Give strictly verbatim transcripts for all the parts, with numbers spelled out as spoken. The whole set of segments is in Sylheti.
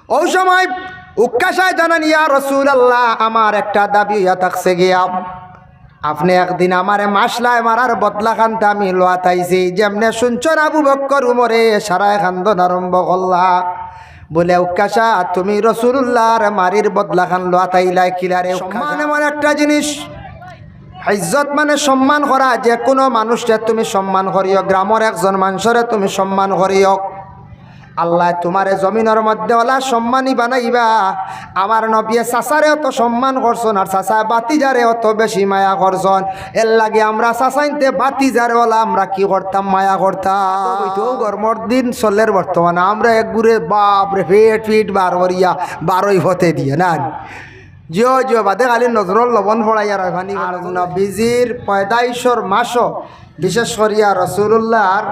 অউ সময় উক্কাশায় জানান, ইয়া রাসুলাল্লাহ, আমার একটা দাবি অইয়া থাকছে গিয়া, আপনে একদিন আমারে মাসলায় মারার বদলাখানতা আমি লওয়াত আইছি। যেমনে শুনছইন আবু বক্কর উমরে সারায় কান্দন আরম্ভ করলা। বুলে, উক্কাশা, তুমি রাসুলুল্লাহর মারির বদলাখান লওয়াত আইলায় কিলারে? সম্মান এমন একটা জিনিস, ইজ্জত মানে সম্মান করা। যেকুনু মানুষরে তুমি সম্মান করিও, গ্রামর একজন মানষরে তুমি সম্মান করিও, আল্লায় তুমারে জমিনর মধ্যে অলা সম্মানী বানাইবা। আমার নবিয়ে চাচারে অত সম্মান করছইন, আর চাচায় ভাতিজারে অত বেশি মায়া করছইন। এরলাগি আমরা চাচাইন্তে ভাতিজারে অলা আমরা কি করতাম? মায়া করতাম। অউ গরমর দিন চলের বর্তমানে, আমরা একগুরে বাপরে পেট পিট বার করিয়া বারই ফতে দিয়া না। জিও জিও, বাদে খালি নজরর লবণ ফড়াইয়া রাখবানি। আর নবীজির পয়দাইশর মাসও, বিশেষ করিয়া রাসুলুল্লাহর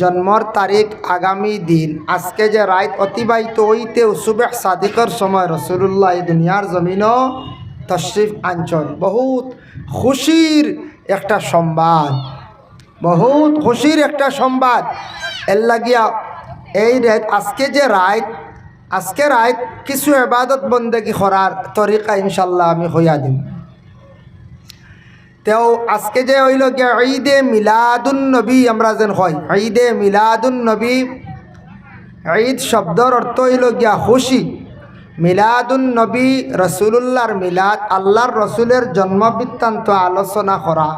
জন্মর তারিখ আগামী দিন, আজকে যে রাইত অতিবাহিত অইতেউ সুবহ সাদিকর সময় রাসুলুল্লাহ ই দুনিয়ার জমিনো তশরিফ আনছইন। বহুত খুশির একটা সংবাদ, বহুত খুশির একটা সংবাদ। এরলাগিয়া এই রাইত, আজকে যে রাইত, আজকে রাইত কিছু ইবাদত বন্দেগি করার তরিকা ইনশাআল্লাহ আমি কইয়া দিমু। তেউ আজকে যে অইলো গিয়া ঈদে মিলাদুন নবী, আমরা যেন কই ঈদে মিলাদুন নবী, ঈদ শব্দর অর্থ অইলো গিয়া খুশি। মিলাদুন নবী, রাসুলুল্লাহর মিলাদ, আল্লাহর রাসুলের জন্ম বৃত্তান্ত আলোচনা করা।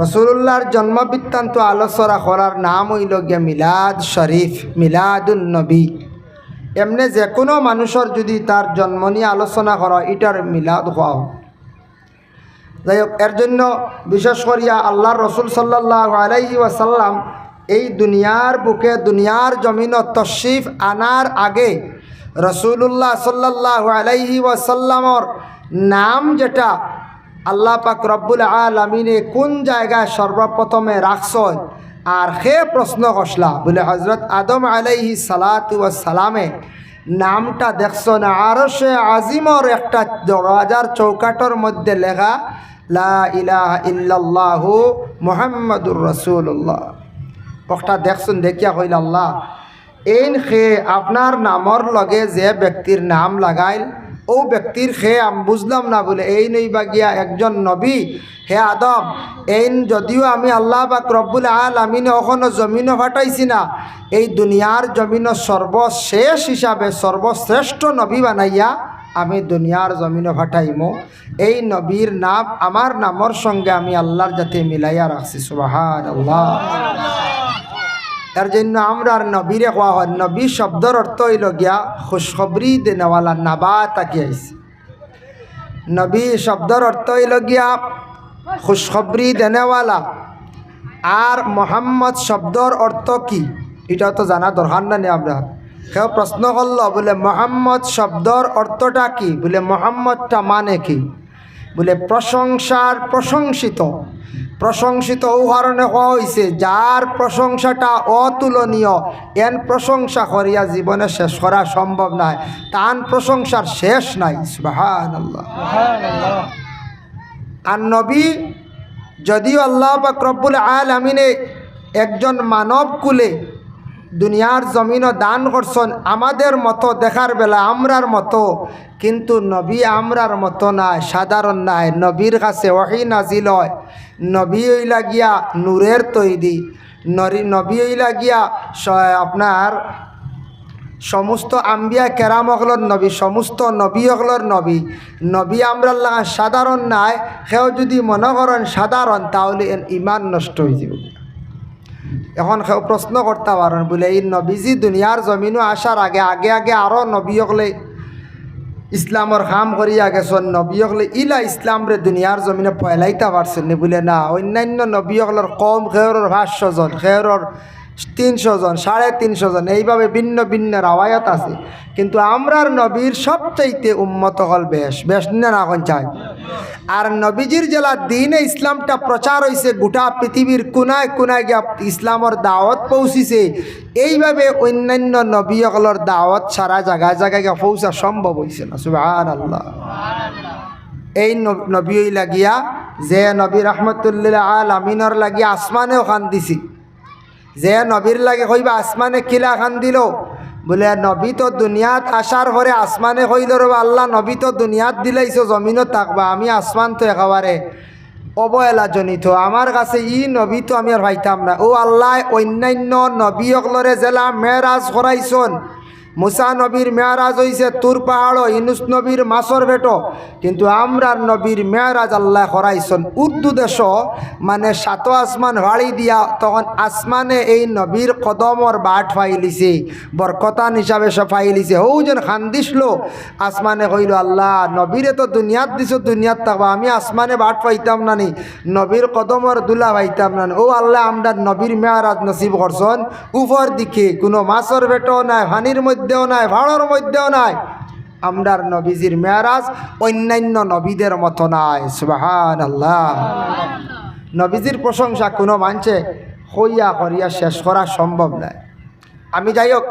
রাসুলুল্লাহর জন্ম বৃত্তান্ত আলোচনা করার নাম অইলো গিয়া মিলাদ শরিফ, মিলাদুন নবী। এমনে যেকুনু মানুষর যুদি তার জন্ম নিয়া আলোচনা করা, ইটারে মিলাদ কওয়া অয়। যাই হোক, এর জন্য বিশেষ করিয়া আল্লাহর রাসুল সাল্লাল্লাহু আলাইহি ওয়াসাল্লাম এই দুনিয়ার বুকে, দুনিয়ার জমিনো তশরিফ আনার আগে রাসুলুল্লাহ সাল্লাল্লাহু আলাইহি ওয়াসাল্লামর নাম যেটা আল্লাহ পাক রব্বুল আলামিনে কুন জাগায় সর্বপ্রথমে রাখছইন, আর কে প্রশ্ন করছলা? বুলে, হজরত আদম আলাইহিস সালাতু ওয়াস সালামে নামটা দেখছইন আরশে আজিমর একটা দরওয়াজার চৌকাঠর মধ্যে লেখা, লা ইলাহা ইল্লাল্লাহু মুহাম্মাদুর রাসুলুল্লাহ। অউটা দেখছইন, দেখিয়া কইলা, আল্লাহ, এইন কে আপনার নামর লগে যে ব্যক্তির নাম লাগাইল, অউ ব্যক্তির কে আমি বুঝলাম না। বুলে, এইন অইবা গিয়া একজন নবী। হে আদম, এইন যুদিও আমি আল্লাহ পাক রব্বুল আলামিনে অখনো জমিনো পাঠাইছি না, এই দুনিয়ার জমিনো সর্বশেষ হিসাবে সর্বশ্রেষ্ঠ নবী বানাইয়া আমি দুনিয়ার জমিনো পাঠাইমু। এই নবীর নাম আমার নামর সঙ্গে আমি আল্লাহর যাতে মিলাইয়া রাখছি। সুবহানাল্লাহ। এর জন্য আমরার নবীরে কওয়া অয়, নবী শব্দর অর্থ অইলো গিয়া খুশখবরি দেনেওয়ালা, নাবা থাকি আইছে। নবী শব্দর অর্থ অইলো গিয়া খুশখবরি দেনেওয়ালা। আর মোহাম্মদ শব্দর অর্থ কি, ইটা তো জানা দরকার না নি আমরার? কেউ প্রশ্ন করলো, বুলে, মোহাম্মদ শব্দর অর্থটা কি? বুলে, মোহাম্মদটা মানে কি? বুলে, প্রশংসার প্রশংসিত। প্রশংসিত অউ কারণে কওয়া অইছে, যার প্রশংসাটা অতুলনীয়, এন প্রশংসা করিয়া জীবনে শেষ করা সম্ভব নায়। তান প্রশংসার শেষ নাই। সুবহানাল্লাহ। আর নবী যুদিও আল্লাহ পাক রব্বুল আলামিনে একজন মানব কুলে দুনিয়ার জমিনো দান করছইন, আমাদের মতো দেখার বেলা আমরার মতো, কিন্তু নবী আমরার মতো নায়, সাধারণ নায়। নবীর কাছে ওহী নাজিল অয়, নবী অইলা গিয়া নূরের তৈরি, নরি-, নবী অইলা গিয়া স-, আপনার সমস্ত আম্বিয়া কেরাম অকলর নবী, সমস্ত নবী অকলর নবী। নবী আমরার লাখান সাধারণ নায়। কেউ যুদি মনো করইন সাধারণ, তাইলে এন ইমান নষ্ট অইযিবো। অখন কেউ প্রশ্ন করতা পারইন, বুলে, ই নবীজি দুনিয়ার জমিনো আসার আগে, আগে আগে আরো নবী অকলে ইসলামর কাম করিয়া গেছইন, নবী অকলে ইলা ইসলামরে দুনিয়ার জমিনো ফয়লাইতা পারছইন নি? বুলে, না, অইন্যান্য নবী অকলর কওম কেউরর পাঁচশো জন, কেউরর তিনশো জন, সাড়ে তিনশো জন, এইভাবে ভিন্ন ভিন্ন রাওয়ায়াত আছে। কিন্তু আমরার নবীর সবচাইতে উম্মত অকল বেশ, বেশ না, না অখন চাই? আর নবীজির যেলা দ্বীনে ইসলামটা প্রচার অইছে, গোটা পৃথিবীর কুনায় কুনায় গিয়া ইসলামর দাওয়াত পৌঁছিছে, এইভাবে অইন্যান্য নবী অকলর দাওয়াত সারা জাগায় জাগায় গিয়া পৌঁছা সম্ভব অইছে না। সুবহানাল্লাহ। এই নব-, নবী অইলা গিয়া, যে নবী রহমতুল্লিল আলামিনর লাগি আসমানেও কান্দিছে, যে নবীর লাগি কইবা আসমানে কিলা কান্দিলো, বুলে, নবী তো দুনিয়াত আসার পরে আসমানে কইল, "রে আল্লাহ, নবী তো দুনিয়াত দিলাইছো, জমিনো থাকবা, আমি আসমান তো একেবারে অবহেলা জনিত, আমার কাছে ই নবী তো আমি আর পাইতাম না।" ও আল্লাহ, অন্যান্য নবী অকলরে যেলা মেরাজ করাইছন, মুসা নবীর মেরাজ অইছে তুর পাহাড়ো, ইউনুস নবীর মাছর পেটো, কিন্তু আমরার নবীর মেরাজ আল্লাহ করাইছন উর্দু দেশো, মানে সাত আসমান ফাড়ি দিয়া তখন আসমানে এই নবীর কদমর বাট পাইলিছে, বরকতান হিসাবে সে পাইলিছে। হৌ যেন খান্দিসলো, আসমানে কইল, "আল্লাহ, নবীরে তো দুনিয়াত দিছো, দুনিয়াত থাকবা, আমি আসমানে বাট পাইতাম না নি, নবীর কদমর ধুলা পাইতাম না নি।" ও আল্লাহ, আমরার নবীর মেরাজ নসিব করছন উপর দিকে, কোনো মাছর পেটো নাই, পানির মধ্যেও নাই, পাহাড়র মধ্যেও নাই। আমরার নবীজির মেরাজ অন্যান্য নবীদের মতো নাই। সুবহানাল্লাহ। নবীজির প্রশংসা কোনো মানষে কইয়া করিয়া শেষ করা সম্ভব নয়। আমি যাই হোক,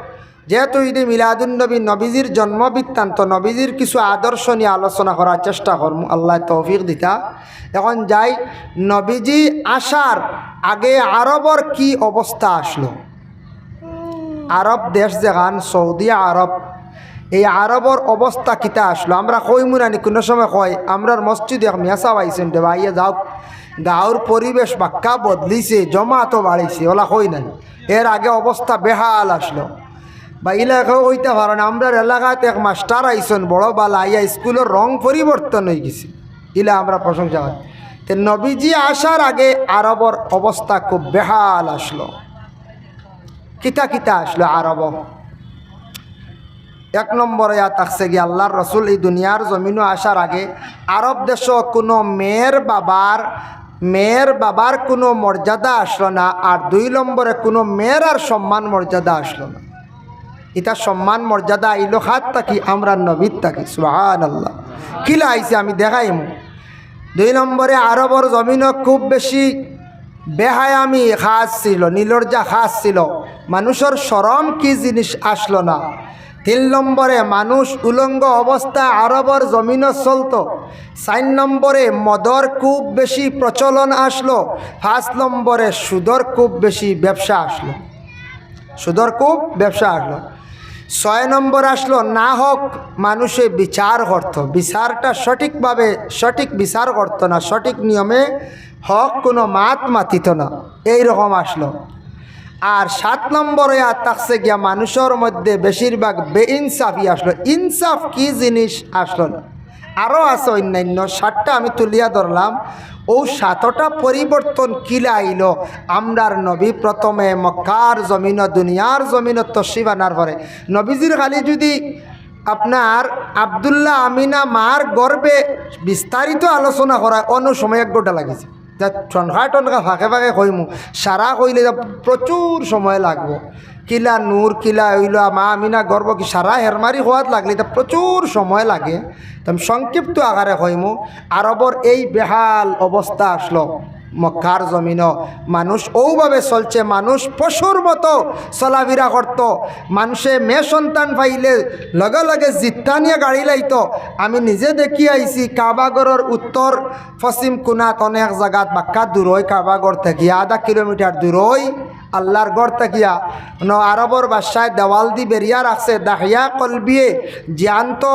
যেহেতু ইদি মিলাদুন নবী, নবীজির জন্ম বৃত্তান্ত, নবীজির কিছু আদর্শ নিয়া আলোচনা করার চেষ্টা করমু, আল্লায় তৌফিক দিতা। এখন যাই, নবীজি আসার আগে আরবর কি অবস্থা আছলো? আরব দেশ যেখান সৌদি আরব, এই আরবর অবস্থা কিতা আছলো? আমরা কইমু না নি, কুনু সময় কই, আমরার মসজিদো এক মিয়া সাব আইছইন রে বা, আইয়া যাউক, গাউর পরিবেশ বাক্কা বদলিছে, জমাতো বাড়িছে, অলা কই না নি? এর আগে অবস্থা বেহাল আছলো। বা ইলা কেউ কইতা পারইন, আমরার এলাকাত এক মাস্টার আইছইন বড় বালা, আইয়া স্কুলর রং পরিবর্তন অইগেছে, ইলা আমরা প্রশংসা করি। তে নবীজি আসার আগে আরবর অবস্থা খুব বেহাল আছলো। কিতা কিতা আছলো আরবো? এক নম্বরে ইয়া থাকছে গিয়া, আল্লার রসুল ই দুনিয়ার জমিনো আসার আগে আরব দেশো কুনু মেয়ের বাবার, মেয়ের বাবার কুনু মর্যাদা আছলো না, আর দুই নম্বরে কুনু মেয়েরার সম্মান মর্যাদা আছলো না। ইতা সম্মান মর্যাদা আইলো কার থাকি? আমরার নবীর থাকি। সুবহানাল্লাহ। কিলা আইছে আমি দেখাইমু। দুই নম্বরে, আরবর জমিনো খুব বেশি বেহায়ামি কাজ ছিল, নিলজ্জা কাজ ছিল, মানুষর শরম কি জিনিস আছলো না। তিন নম্বরে, মানুষ উলঙ্গ অবস্থায় আরবর জমিনো চলতো। চাইর নম্বরে, মদর খুব বেশি প্রচলন আছলো। পাঁচ নম্বরে, সুদর খুব বেশি ব্যবসা আছলো। সুদর খুব ব্যবসা আছলো। ছয় নম্বর আছলো, না হক মানুষে বিচার করতো, বিচারটা সঠিকভাবে, সঠিক বিচার করতো না, সঠিক নিয়মে হক কুনু মাত মাতিতো না, এইরকম আছলো। আর সাত নম্বরে ইয়া থাকছে গিয়া, মানুষর মধ্যে বেশিরভাগ বেইনসাফি আছলো। ইনসাফ কি জিনিস আছলো না। আরো আছে অন্যান্য, সাতটা আমি তুলিয়া ধরলাম। অউ সাতটা পরিবর্তন কিলা আইলো? আমরার নবী প্রথমে মক্কার জমিনো, দুনিয়ার জমিনো তশরিফ আনার পরে, নবীজির খালি যুদি আপনার আব্দুল্লাহ আমিনা মার গর্ভে বিস্তারিত আলোচনা করা, অনো সময় এক ঘন্টা লাগিছে। যা ঠনকা ঠনকা ফাঁকে ফাঁকে কইমু, সারা কইলে যা প্রচুর সময় লাগবো। কিলা নূর, কিলা অইলো, মা আমিনা গর্ভ কি সারা হেরমারি কওয়াত লাগলে ইতা প্রচুর সময় লাগে। তো আমি সংক্ষিপ্ত আকারে কইমু, আরবর এই বেহাল অবস্থা আছলো মক্কার জমিনো। মানুষ অউভাবে চলছে, মানুষ পশুর মতো চলাফিরা করতো। মানুষে মেয়ে সন্তান পাইলে লগে লগে জিত্তা নিয়া গাড়ি লাইতো। আমি নিজে দেখি আইছি, কাবাঘরর উত্তর পশ্চিম কোণাত অনেক জাগাত বাক্কা দূরই, কাবাঘর থাকিয়া আধা কিলোমিটার দূরই আল্লার ঘর থাকিয়া। ন আরবর বাদশায় দেওয়াল দি বেরিয়া রাখছে, দাহিয়া কলবিয়ে জ্যান্ত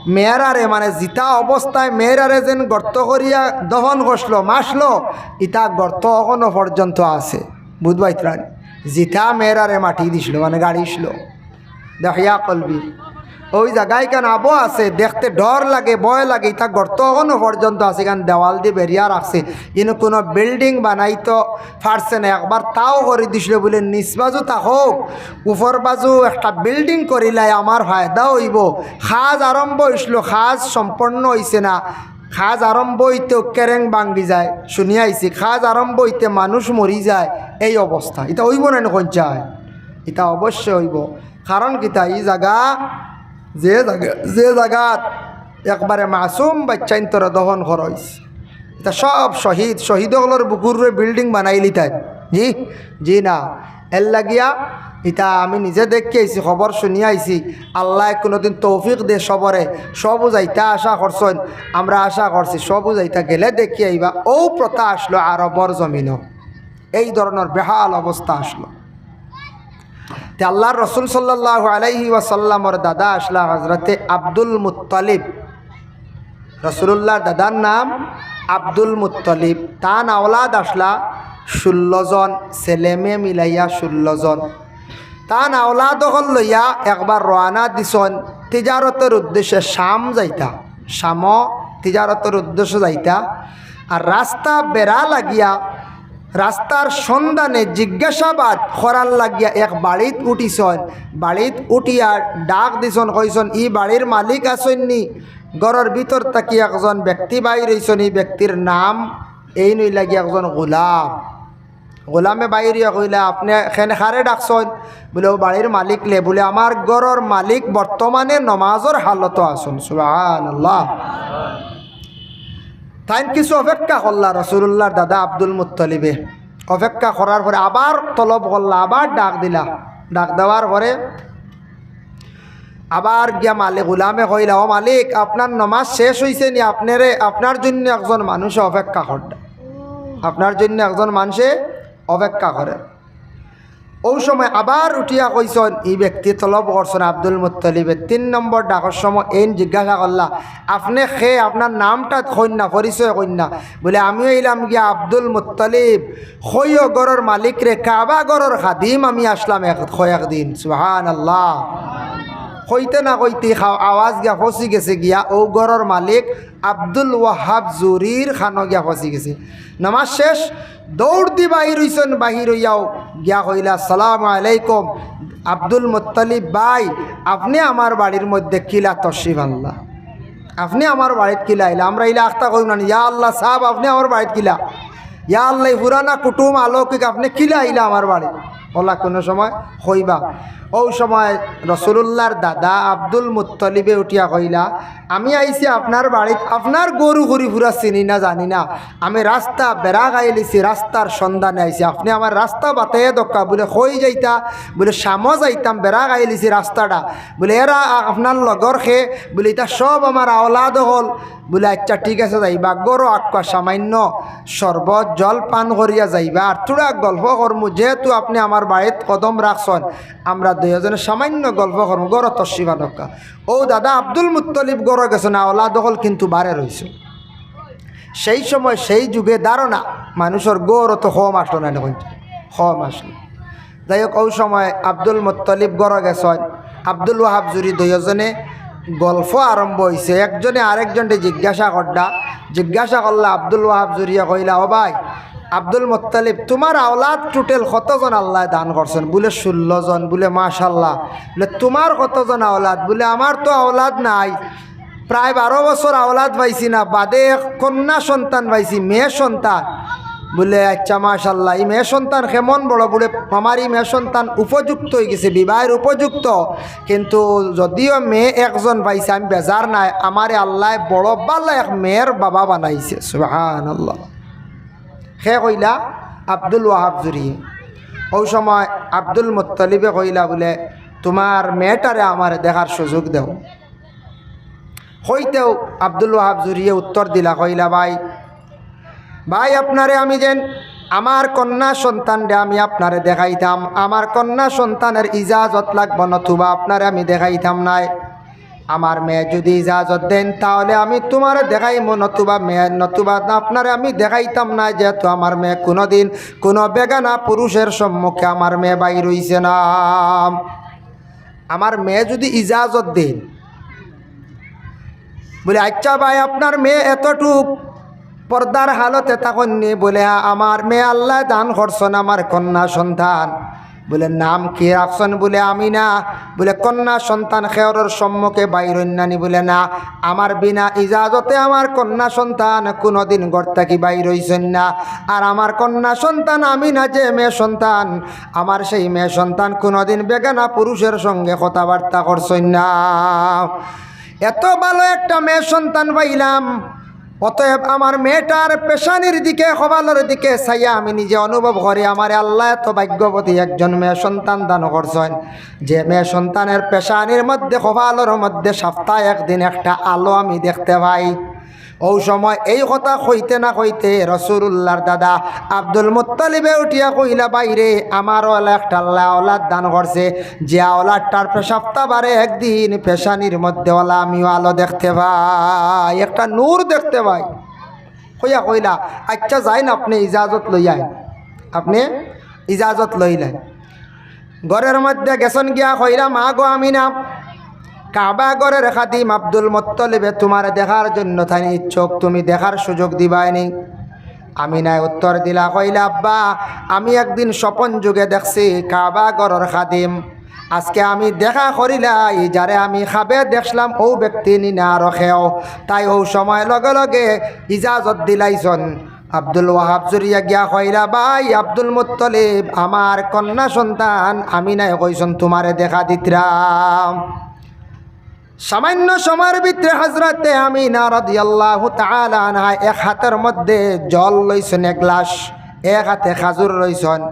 মেয়েরারে, মানে জিতা অবস্থায় মেয়েরারে যেন গর্ত করিয়া দফন করছলো, মারছলো, ইতা গর্ত অখনো পর্যন্ত আছে। বুঝবাইত্রানি, জিতা মেয়েরারে মাটি দিছলো, মানে গাড়িছলো। দাহিয়া কলবি। অউ জাগাইখান আবো আছে, দেখতে ডর লাগে, ভয় লাগে, ইতা গর্ত অখনো পর্যন্ত আছে, ইখান দেওয়াল দি বেরিয়া রাখছে। ইনো কুনু building বানাইতো পারছে না, একবার তাও করি দিছলো বুলে, নিচ বাজু থাকউক, উপর বাজু একটা building করিলাই আমার ফায়দা অইবো। কাজ আরম্ভ অইছলো, কাজ সম্পন্ন অইছে না। কাজ আরম্ভ অইতে কেরেং ভাঙ্গি যায়, হুনিয়া আইছি, কাজ আরম্ভ অইতে মানুষ মরি যায়, এই অবস্থা। ইতা অইবো না নি কইন চাই? ইতা অবশ্যই অইবো। কারণ কিতা, ই জাগা, যে জাগা, যে জাগাত একবারে মাসুম বাইচ্চাইন্তরে দফন করা অইছে, ইতা সব শহীদ, শহীদ অকলর বুকুর উপরে building বানাইলিতাইন। জি, জি না। এর লাগিয়া ইতা আমি নিজে দেখি আইছি, খবর হুনিয়া আইছি। আল্লায় কুনুদিন তৌফিক দে সবরে, সবউ যাইতা আশা করছইন, আমরা আশা করছি সবউ যাইতা, গেলে দেখি আইবা। অউ প্রথা আছলো আরবর জমিনো, এই ধরনর বেহাল অবস্থা আছলো। তে আল্লাহর রসুল সাল্লাল্লাহু আলাইহি ওয়াসাল্লামর দাদা আছলা হজরতে আব্দুল মুত্তালিব। রসুলুল্লাহর দাদার নাম আব্দুল মুত্তালিব। তান আওলাদ আছলা ষোলো জন, ছেলে মেয়ে মিলাইয়া ষোলো জন। তান আওলাদ অকল লইয়া একবার রওয়ানা দিছইন তিজারতর উদ্দেশ্যে শাম যাইতা। শামো তিজারতর উদ্দেশ্যে যাইতা। আর রাস্তা বেড়া লাগিয়া, রাস্তার সন্ধানে জিজ্ঞাসাবাদ করার লাগিয়া এক বাড়িত উঠিছইন। বাড়িত উঠিয়া ডাক দিছইন, কইছইন, "ই বাড়ির মালিক আছইন নি?" ঘরর ভিতর থাকি একজন ব্যক্তি বাইর অইছইন, ই ব্যক্তির নাম এইন অইলা গি একজন গোলাম। গোলামে বাইর অইয়া কইলা, "আপনে কেনে কারে ডাকছইন?" বুলে, "অউ বাড়ির মালিক লে।" বুলে, "আমার ঘরর মালিক বর্তমানে নমাজর হালতো আছইন।" সুবহানাল্লাহ। তাইন কিছু অপেক্ষা করলা রসুলুল্লাহর দাদা আব্দুল মুত্তালিবে। অপেক্ষা করার পরে আবার তলব করলা, আবার ডাক দিলা। ডাক দেওয়ার পরে আবার গিয়া মালিক, গোলামে কইলা, "ও মালিক, আপনার নমাজ শেষ অইছে নি? আপনারে, আপনার জন্য একজন মানুষে অপেক্ষা কররা, আপনার জন্য একজন মানুষে অপেক্ষা করের।" অউ সময় আবার উঠিয়া কইছইন, ই ব্যক্তি তলব করছইন আব্দুল মুত্তালিবে। তিন নম্বর ডাকর সময় এইন জিজ্ঞাসা করলা, "আপনে কে? আপনার নামটা কইন না, পরিচয় কইন না।" বুলে, "আমি অইলাম গিয়া আব্দুল মুত্তালিব, কইও ঘরর মালিকরে, কাবা ঘরর খাদিম আমি আছলাম এক-, কয়েকদিন।" সুবহানাল্লাহ। কইতে না কইতে খা-, আওয়াজ গিয়া ফসি গেছে গিয়া অউ ঘরর মালিক আব্দুল ওয়াহাব জুরির কানো গিয়া ফসি গেছে। নমাজ শেষ, দৌড় দি বাইর অইছইন, বাইর অইয়াও গিয়া কইলা, "আসসালামু আলাইকুম, আব্দুল মুত্তালিব ভাই, আপনে আমার বাড়ির মধ্যে কিলা তশরিফ আনলা? আপনে আমার বাড়িত কিলা আইলা?" আমরা ইলা আখতা কইমু না নি, "ইয়া আল্লাহ সাব, আপনে আমার বাড়িত কিলা? ইয়া আল্লাহ, ই পুরানা কুটুম আলৌকিক, আপনে কিলা আইলা আমার বাড়িত?" অলা কুনু সময় কইবা। অউ সময় রসুলুল্লাহর দাদা আব্দুল মুত্তালিবে উঠিয়া কইলা, "আমি আইছি আপনার বাড়িত, আপনার ঘর-উখরি পুরা চিনি না, জানি না। আমি রাস্তা বেড়া গাইলিছি, রাস্তার সন্ধানে আইছি। আপনে আমার রাস্তা বাতাইয়া দেউক্কা।" বুলে, "কই যাইতা?" বুলে, "শামো যাইতাম, বেড়া গাইলিছি রাস্তাটা।" বুলে, "এরা আ-, আপনার লগর কে?" বুলে, "ইতা সব আমার আওলাদ অকল।" বুলে, "আইচ্ছা, ঠিক আছে, যাইবা। ঘরো আউক্কা, সামান্য শরবত, জল পান করিয়া যাইবা। আর থুড়া গল্প করমু, যেহেতু আপনে আমার বাড়িত কদম রাখছইন, আমরা দুইওজনে সামান্য গল্প করমু, ঘরো তশরিফ আনউক্কা।" অউ দাদা আব্দুল মুত্তালিব ঘরো গেছইন, আওলাদ অকল কিন্তু বারে রইছে। সেই সময়, সেই যুগে ধারণা মানুষর ঘরো তো কম আছলো না, অখন কম আছলো। যাই হোক, অউ সময় আব্দুল মুত্তালিব ঘরো গেছইন, আব্দুল ওয়াহাব জুরি দুইওজনে গল্প আরম্ভ অইছে। একজনে আরেকজনরে জিজ্ঞাসা কররা, জিজ্ঞাসা করলা আব্দুল ওয়াহাব জুরিয়ে কইলা, "ও ভাই আব্দুল মুত্তালিব, তুমার আওলাদ total কতজন আল্লায় দান করছইন?" বুলে, "ষোলো জন।" বুলে, "মাশাআল্লাহ।" বুলে, "তুমার কতজন আওলাদ?" বুলে, "আমার তো আওলাদ নাই, প্রায় বারো বছর আওলাদ পাইছি না, বাদে এক কন্যা সন্তান পাইছি, মেয়ে সন্তান।" বুলে, "আইচ্ছা, মাশাআল্লাহ, ই মেয়ে সন্তান কেমন বড়?" বুলে, "আমার ই মেয়ে সন্তান উপযুক্ত অইগেছে, বিবাহের উপযুক্ত, কিন্তু যদিও মেয়ে একজন পাইছি, আমি বেজার নায়, আমারে আল্লায় বড় ভালা এক মেয়ের বাবা বানাইছে।" সুবহানাল্লাহ। কে কইলা? আব্দুল ওয়াহাব জুরি। অউ সময় আব্দুল মুত্তালিবে কইলা বুলে, "তুমার মেয়েটারে আমারে দেখার সুযোগ দেও।" কইতেউ আব্দুল ওয়াহাব জুরিয়ে উত্তর দিলা, কইলা, "ভাই, ভাই, আপনারে আমি যেন আমার কন্যা সন্তানরে আমি আপনারে দেখাইতাম, আমার কন্যা সন্তানের ইজাজত লাগবো, নতুবা আপনারে আমি দেখাইতাম নায়। আমার মেয়ে যুদি ইজাজত দেইন, তাহলে আমি তুমারে দেখাইমু, নতুবা মেয়ে, নতুবা আপনারে আমি দেখাইতাম নায়, যেহেতু আমার মেয়ে কুনুদিন কুনু বেগানা পুরুষের সম্মুখে আমার মেয়ে বাইর অইছে না।" আমার মেয়ে যুদি ইজাজত দেইন, বুলে, "আইচ্ছা ভাই, আপনার মেয়ে এতটুক পর্দার হালতে থাকইন নি?" বুলে, "হ্যাঁ, আমার মেয়ে আল্লায় দান করছইন, আমার কন্যা সন্তান।" বুলে, "নাম কি রাখছইন?" বুলে, "আমিনা।" বুলে, "কন্যা সন্তান কেউরর সম্মুখে বাইর অইন না নি?" বুলে, "না।" "আমার বিনা ইজাজতে আমার কন্যা সন্তান কুনুদিন ঘর থাকি বাইর অইছইন না। আর আমার কন্যা সন্তান আমিনা যে মেয়ে সন্তান, আমার সেই মেয়ে সন্তান কুনুদিন বেগানা পুরুষের সঙ্গে কথাবার্তা করছইন না। এত ভালো একটা মেয়ে সন্তান পাইলাম, অতএব আমার মেয়েটার পেশানির দিকে, কপালর দিকে চাইয়া আমি নিজে অনুভব করি, আমারে আল্লায় এত ভাগ্যবতী একজন মেয়ে সন্তান দান করছইন, যে মেয়ে সন্তানের পেশানির মধ্যে, কপালর মধ্যে সপ্তাহে একদিন একটা আলো আমি দেখতে পাই।" অউ সময় এই কথা কইতে না কইতে রসুলুল্লাহর দাদা আব্দুল মুত্তালিবে উঠিয়া কইলা, "ভাইরে, আমারও আল্লায় একটা আল্লায় আওলাদ দান করছে, যে আওলাদটার পেশাবটা বারে একদিন পেশানির মধ্যে অলা আমিও আলো দেখতে পাই, একটা নূর দেখতে পাই।" কইয়া কইলা, "আচ্ছা যাইন, আপনে ইজাজত লইয়া আইন, আপনে ইজাজত লইলাইন।" ঘরর মধ্যে গেছইন গিয়া কইলা, "মা গো আমিনা, কাবা ঘরর খাদিম আব্দুল মুত্তালিবে তুমারে দেখার জন্য তাইন ইচ্ছুক, তুমি দেখার সুযোগ দিবায়নি?" আমিনায় উত্তর দিলা, কইলা, "আব্বা, আমি একদিন স্বপন যুগে দেখছি কাবা ঘরর খাদিম, আজকে আমি দেখা করিলাই, যারে আমি খাবে দেখছিলাম অউ ব্যক্তি নি না আরো কেউ।" তাই অউ সময় লগে লগে ইজাজত দিলাইছইন। আব্দুল ওয়াহাব জুরিয়া গিয়া কইলা, "ভাই আব্দুল মুত্তালিব, আমার কন্যা সন্তান আমিনায় কইছইন তুমারে দেখা দিতরাম।" সামান্য সময়র ভিতরে হজরতে আমিনা রাদিয়াল্লাহু তাআলা আনহা এক হাতর মধ্যে জল লইছইন এক গ্লাস, এক হাতে খাজুর লইছইন।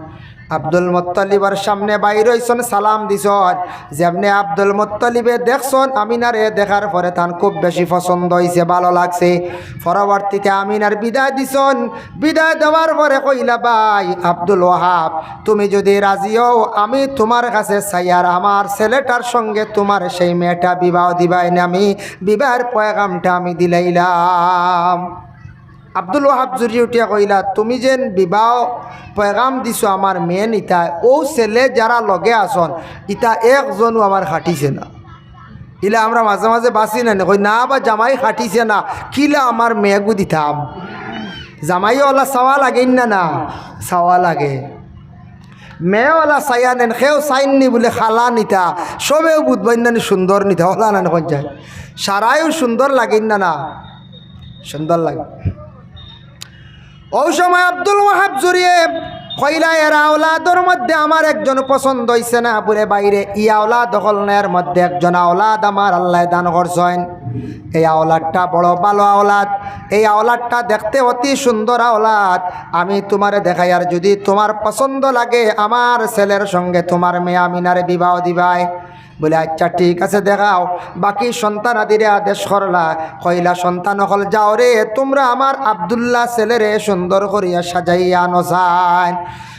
আব্দুল মুত্তালিবর সামনে বাইর অইছইন, সালাম দিছইন। যেমনে আব্দুল মুত্তালিবে দেখছইন, আমিনারে দেখার পরে তান খুব বেশি পছন্দ অইছে, ভালো লাগছে। পরবর্তীতে আমিনার বিদায় দিছইন। বিদায় দেওয়ার পরে কইলা, "ভাই আব্দুল ওয়াহাব, তুমি যুদি রাজি অও, আমি তুমার কাছে চাইয়ার আমার ছেলেটার সঙ্গে তুমার সেই মেয়েটা বিবাহ দিবায়নি, আমি বিবাহর পয়গামটা আমি দিলাইলাম।" আব্দুল ওয়াহাব জুরি উঠিয়া কইলা, "তুমি যেন বিবাহ পয়গাম দিছো আমার মেয়ে নিতা, অউ ছেলে যারা লগে আছইন, ইতা একজনও আমার খাটিছে না।" ইলা আমরা মাঝে মাঝে বাচি না নি, কই, "না বা জামাই খাটিছে না, কিলা আমার মেয়েগু দিতাম?" জামাইও অলা চাওয়া লাগে না, না চাওয়া লাগে। মেয়ে অলা চাইয়া নেন, কেউ চাইননি বুলে খালা নিতা, সবেউ বুঝবাইন না নি সুন্দর নিতা, অলা না নি কইন চাই। সারাইও সুন্দর লাগিন না, না সুন্দর লাগে। অউ সময় আব্দুল ওয়াহাব জুরিয়ে কইলা, "এর আওলাদর মধ্যে আমার একজন পছন্দ অইছে না, বুলে ভাইরে, ই আওলাদ অকল না, এর মধ্যে একজন আওলাদ আমার আল্লায় দান করছইন। এই আওলাদটা বড় ভালো আওলাদ, এই আওলাদটা দেখতে অতি সুন্দর আওলাদ। আমি তুমারে দেখাইয়ার, যুদি তুমার পছন্দ লাগে, আমার ছেলের সঙ্গে তুমার মেয়ে আমিনারে বিবাহ দিবায়।" বুলে, "আচ্ছা, ঠিক আছে, দেখাও।" বাকি সন্তানাদিরে আদেশ করলা, কইলা, "সন্তান অকল যাও রে, তুমরা আমার আব্দুল্লাহ ছেলেরে সুন্দর করিয়া সাজাইয়া আনো চাইন।"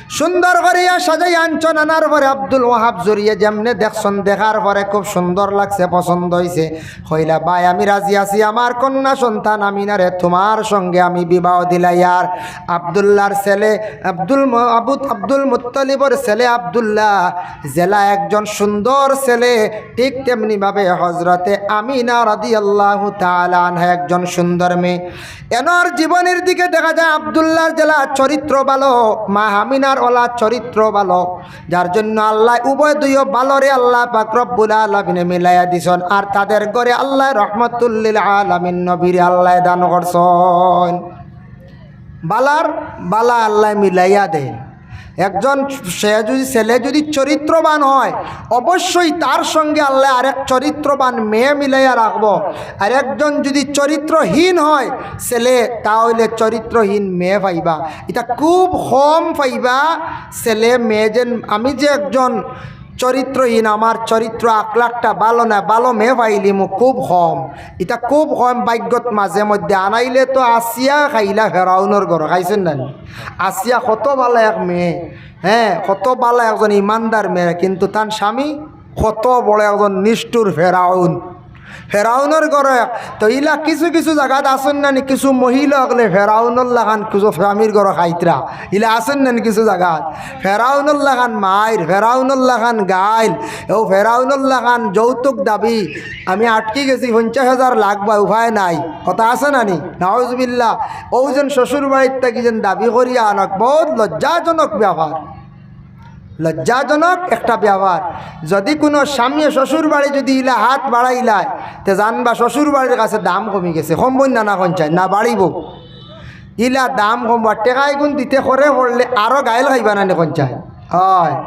সুন্দর করিয়া সাজাইয়া আনছইন, আনার পরে আব্দুল ওয়াহাব জুরিয়ে যেমনে দেখছইন, দেখার পরে খুব সুন্দর লাগছে, পছন্দ অইছে। কইলা, "ভাই, আমি রাজি আছি, আমার কন্যা সন্তান আমিনারে তুমার সঙ্গে আমি বিবাহ দিলাইয়ার।" আব্দুল্লাহর ছেলে আব্দুল ম-, আবু, আব্দুল মুত্তালিবর ছেলে আব্দুল্লাহ যেলা একজন সুন্দর ছেলে, ঠিক তেমনি ভাবে হজরতে আমিনা রাদিয়াল্লাহু তাআলা আনহা একজন সুন্দর মেয়ে। এনর জীবনীর দিকে দেখা যায় আব্দুল্লাহর যেলা চরিত্র ভালো, মা আমিনার অলা চরিত্র ভালো, যার জন্য আল্লায় উভয় দুইও ভালোরে আল্লাহ পাক রব্বুল আলামিনে মিলাইয়া দিছইন। আর তাদের ঘরে আল্লায় রহমাতুল লিল আলামিন নবীরে আল্লায় দান করছইন। ভালার ভালা আল্লায় মিলাইয়া দেইন। একজন সে যুদি, ছেলে যুদি চরিত্রবান হয়, অবশ্যই তার সঙ্গে আল্লায় আরেক চরিত্রবান মেয়ে মিলাইয়া রাখবো। আর একজন যুদি চরিত্রহীন হয় ছেলে, তা অইলে চরিত্রহীন মেয়ে পাইবা। ইতা খুব কম পাইবা ছেলে মেয়ে। যেন আমি যে একজন চরিত্রহীন, আমার চরিত্র আখলাকটা ভালো না, ভালো মেয়ে পাইলিমু খুব কম। ইতা খুব কম ভাগ্যত মাঝে মধ্যে। আনাইলে তো আসিয়া খাইলা ফেরাউনর ঘরো, খাইছইন না নি? আসিয়া কত ভালা এক মেয়ে, হ্যাঁ, কত ভালা একজন ইমানদার মেয়ে, কিন্তু তান স্বামী কত বড় একজন নিষ্ঠুর ফেরাউন। ফেরাউনর ঘরো এক, তো ইলা কিছু কিছু জাগাত আছইন না নি, কিছু মহিলা অকলে ফেরাউনর লাখান কিছু স্বামীর ঘরো খাইতরা, ইলা আছইন না নি কিছু জাগাত। ফেরাউনর লাখান মাইর, ফেরাউনর লাখান গাইল, অউ ফেরাউনর লাখান যৌতুক দাবি। আমি আটকি গেছি, পঞ্চাশ হাজার লাগবা, উপায় নাই, কথা আছে না নি? নাউজুবিল্লাহ। অউ যেন শ্বশুর বাড়ির থাকি যেন দাবি করিয়া আনক, বউত লজ্জাজনক ব্যাপার। লজ্জাজনক একটা ব্যাপার। যুদি কুনু স্বামীয়ে শ্বশুর বাড়ি যুদি ইলা হাত বাড়াইলায়, তে জানবা শ্বশুর বাড়ির কাছে দাম কমি গেছে, কমবইন না, না কইন চাই, না বাড়িবো। ইলা দাম কমবা, টেকা ইগুন দিতে করে পড়লে আরো গাইল খাইবা না নি কইন চাই? অয়।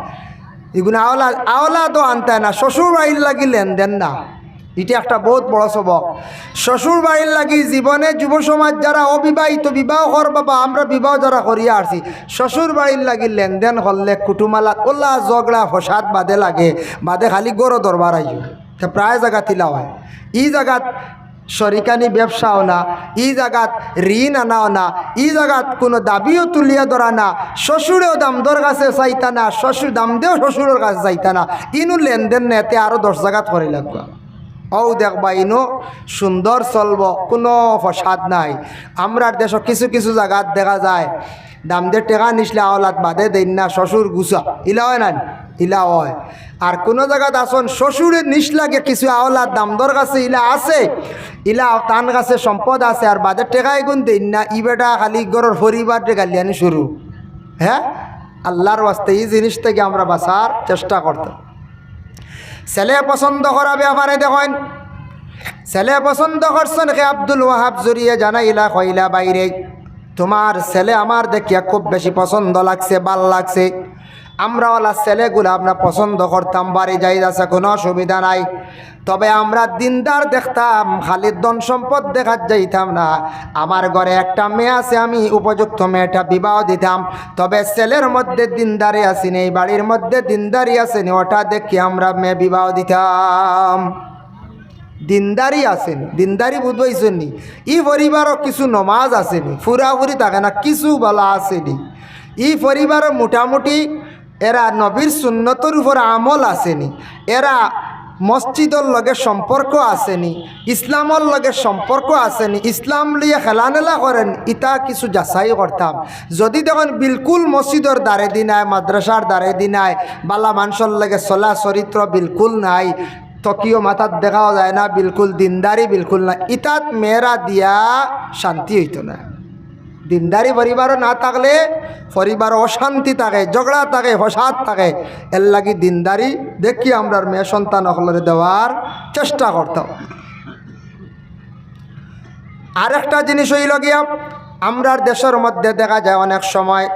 ইগুন আওলাদ, আওলাদও আনতায় না, শ্বশুর বাড়ির লাগি লেনদেন না। ইটা একটা বউত বড় সবক। শ্বশুর বাড়ির লাগি জীবনে যুব সমাজ যারা অবিবাহিত, বিবাহ করবা বা আমরা বিবাহ যারা করিয়া আসি, শ্বশুর বাড়ির লাগি লেনদেন করলে কুটুমালাত অলা ঝগড়া ফসাদ বাদে লাগে, বাদে খালি ঘরো দরবার আইও। তে প্রায় জাগাত ইলা অয়। ই জাগাত শরিকানি ব্যবসাও না, ই জাগাত ঋণ আনাও না, ই জাগাত কুনু দাবিও তুলিয়া ধরা না, শ্বশুরেও দামদর কাছে চাইতা না, শ্বশুর দামদেও শ্বশুরর কাছে চাইতা না। ইনু লেনদেন নেতে আরো দশ জাগাত করি লাগবা। অউ দেখবা ইনু সুন্দর চলবো, কুনু ফসাদ নাই। আমরার দেশো কিছু কিছু জাগাত দেখা যায় দামদে টেকা নিছলা আওলাত বাদে দেইন না, শ্বশুর গুছা, ইলা অয় না নি? ইলা অয়। আর কুনু জাগাত আছইন শ্বশুরে নিছলাগে কিছু আওলাত দামদর কাছে ইলা আছে, ইলা তান কাছে সম্পদ আছে, আর বাদে টেকা ইগুন দেইন না, ই বেটা খালি ঘরর পরিবাররে গালিয়ানি শুরু। হে, আল্লার ওয়াস্তে ই জিনিস থাকি আমরা বাঁচার চেষ্টা করতাম। ছেলে পছন্দ করা ব্যাপারে দেখইন, ছেলে পছন্দ করছইন কে আব্দুল ওয়াহাব জুরিয়ে জানাইলা, কইলা, "বাইরে, তুমার ছেলে আমার দেখিয়া খুব বেশি পছন্দ লাগছে, ভালা লাগছে। আমরা অলা ছেলেগুলা আমরা পছন্দ করতাম, বাড়ি যাই আছে, কুনু অসুবিধা নাই। তবে আমরা দিনদার দেখতাম, খালি ধন সম্পদ দেখাত যাইতাম না। আমার ঘরে একটা মেয়ে আছে, আমি উপযুক্ত মেয়েটা বিবাহ দিতাম। তবে ছেলের মধ্যে দিনদারি আছে নি, বাড়ির মধ্যে দিনদারি আছে নি, ওটা দেখি আমরা মেয়ে বিবাহ দিতাম।" দিনদারি আছে নি, দিনদারি বুঝবাইছইন নি? ই পরিবারও কিছু নমাজ আছে নি, ফুরাফুরি থাকে না, কিছু বালা আছে নি। ই পরিবারও মোটামুটি এরা নবীর সুন্নতর উপর আমল আছে নি, এরা মসজিদর লগে সম্পর্ক আছে নি, ইসলামর লগে সম্পর্ক আছে নি, ইসলাম লইয়া খেলানেলা করেন, ইতা কিছু যাচাই করতাম। যদি দেখইন বিলকুল মসজিদর দ্বারেদি নাই, মাদ্রাসার দ্বারেদি নাই, বালা মানষর লগে চলা চরিত্র বিলকুল নাই, তকিও মাথাত দেখাও যায় না, বিলকুল দিনদারি বিলকুল না, ইতাত মেয়েরা দিয়া শান্তি অইতো না। দিনদারি পরিবারও না থাকলে পরিবারও অশান্তি থাকে, ঝগড়া থাকে, ফসাদ থাকে। এর লাগি দিনদারি দেখি আমরার মেয়ে সন্তান অকলরে দেওয়ার চেষ্টা করতাম। আরেকটা জিনিস অইলো গিয়া, আমরার দেশর মধ্যে দেখা যায় অনেক সময়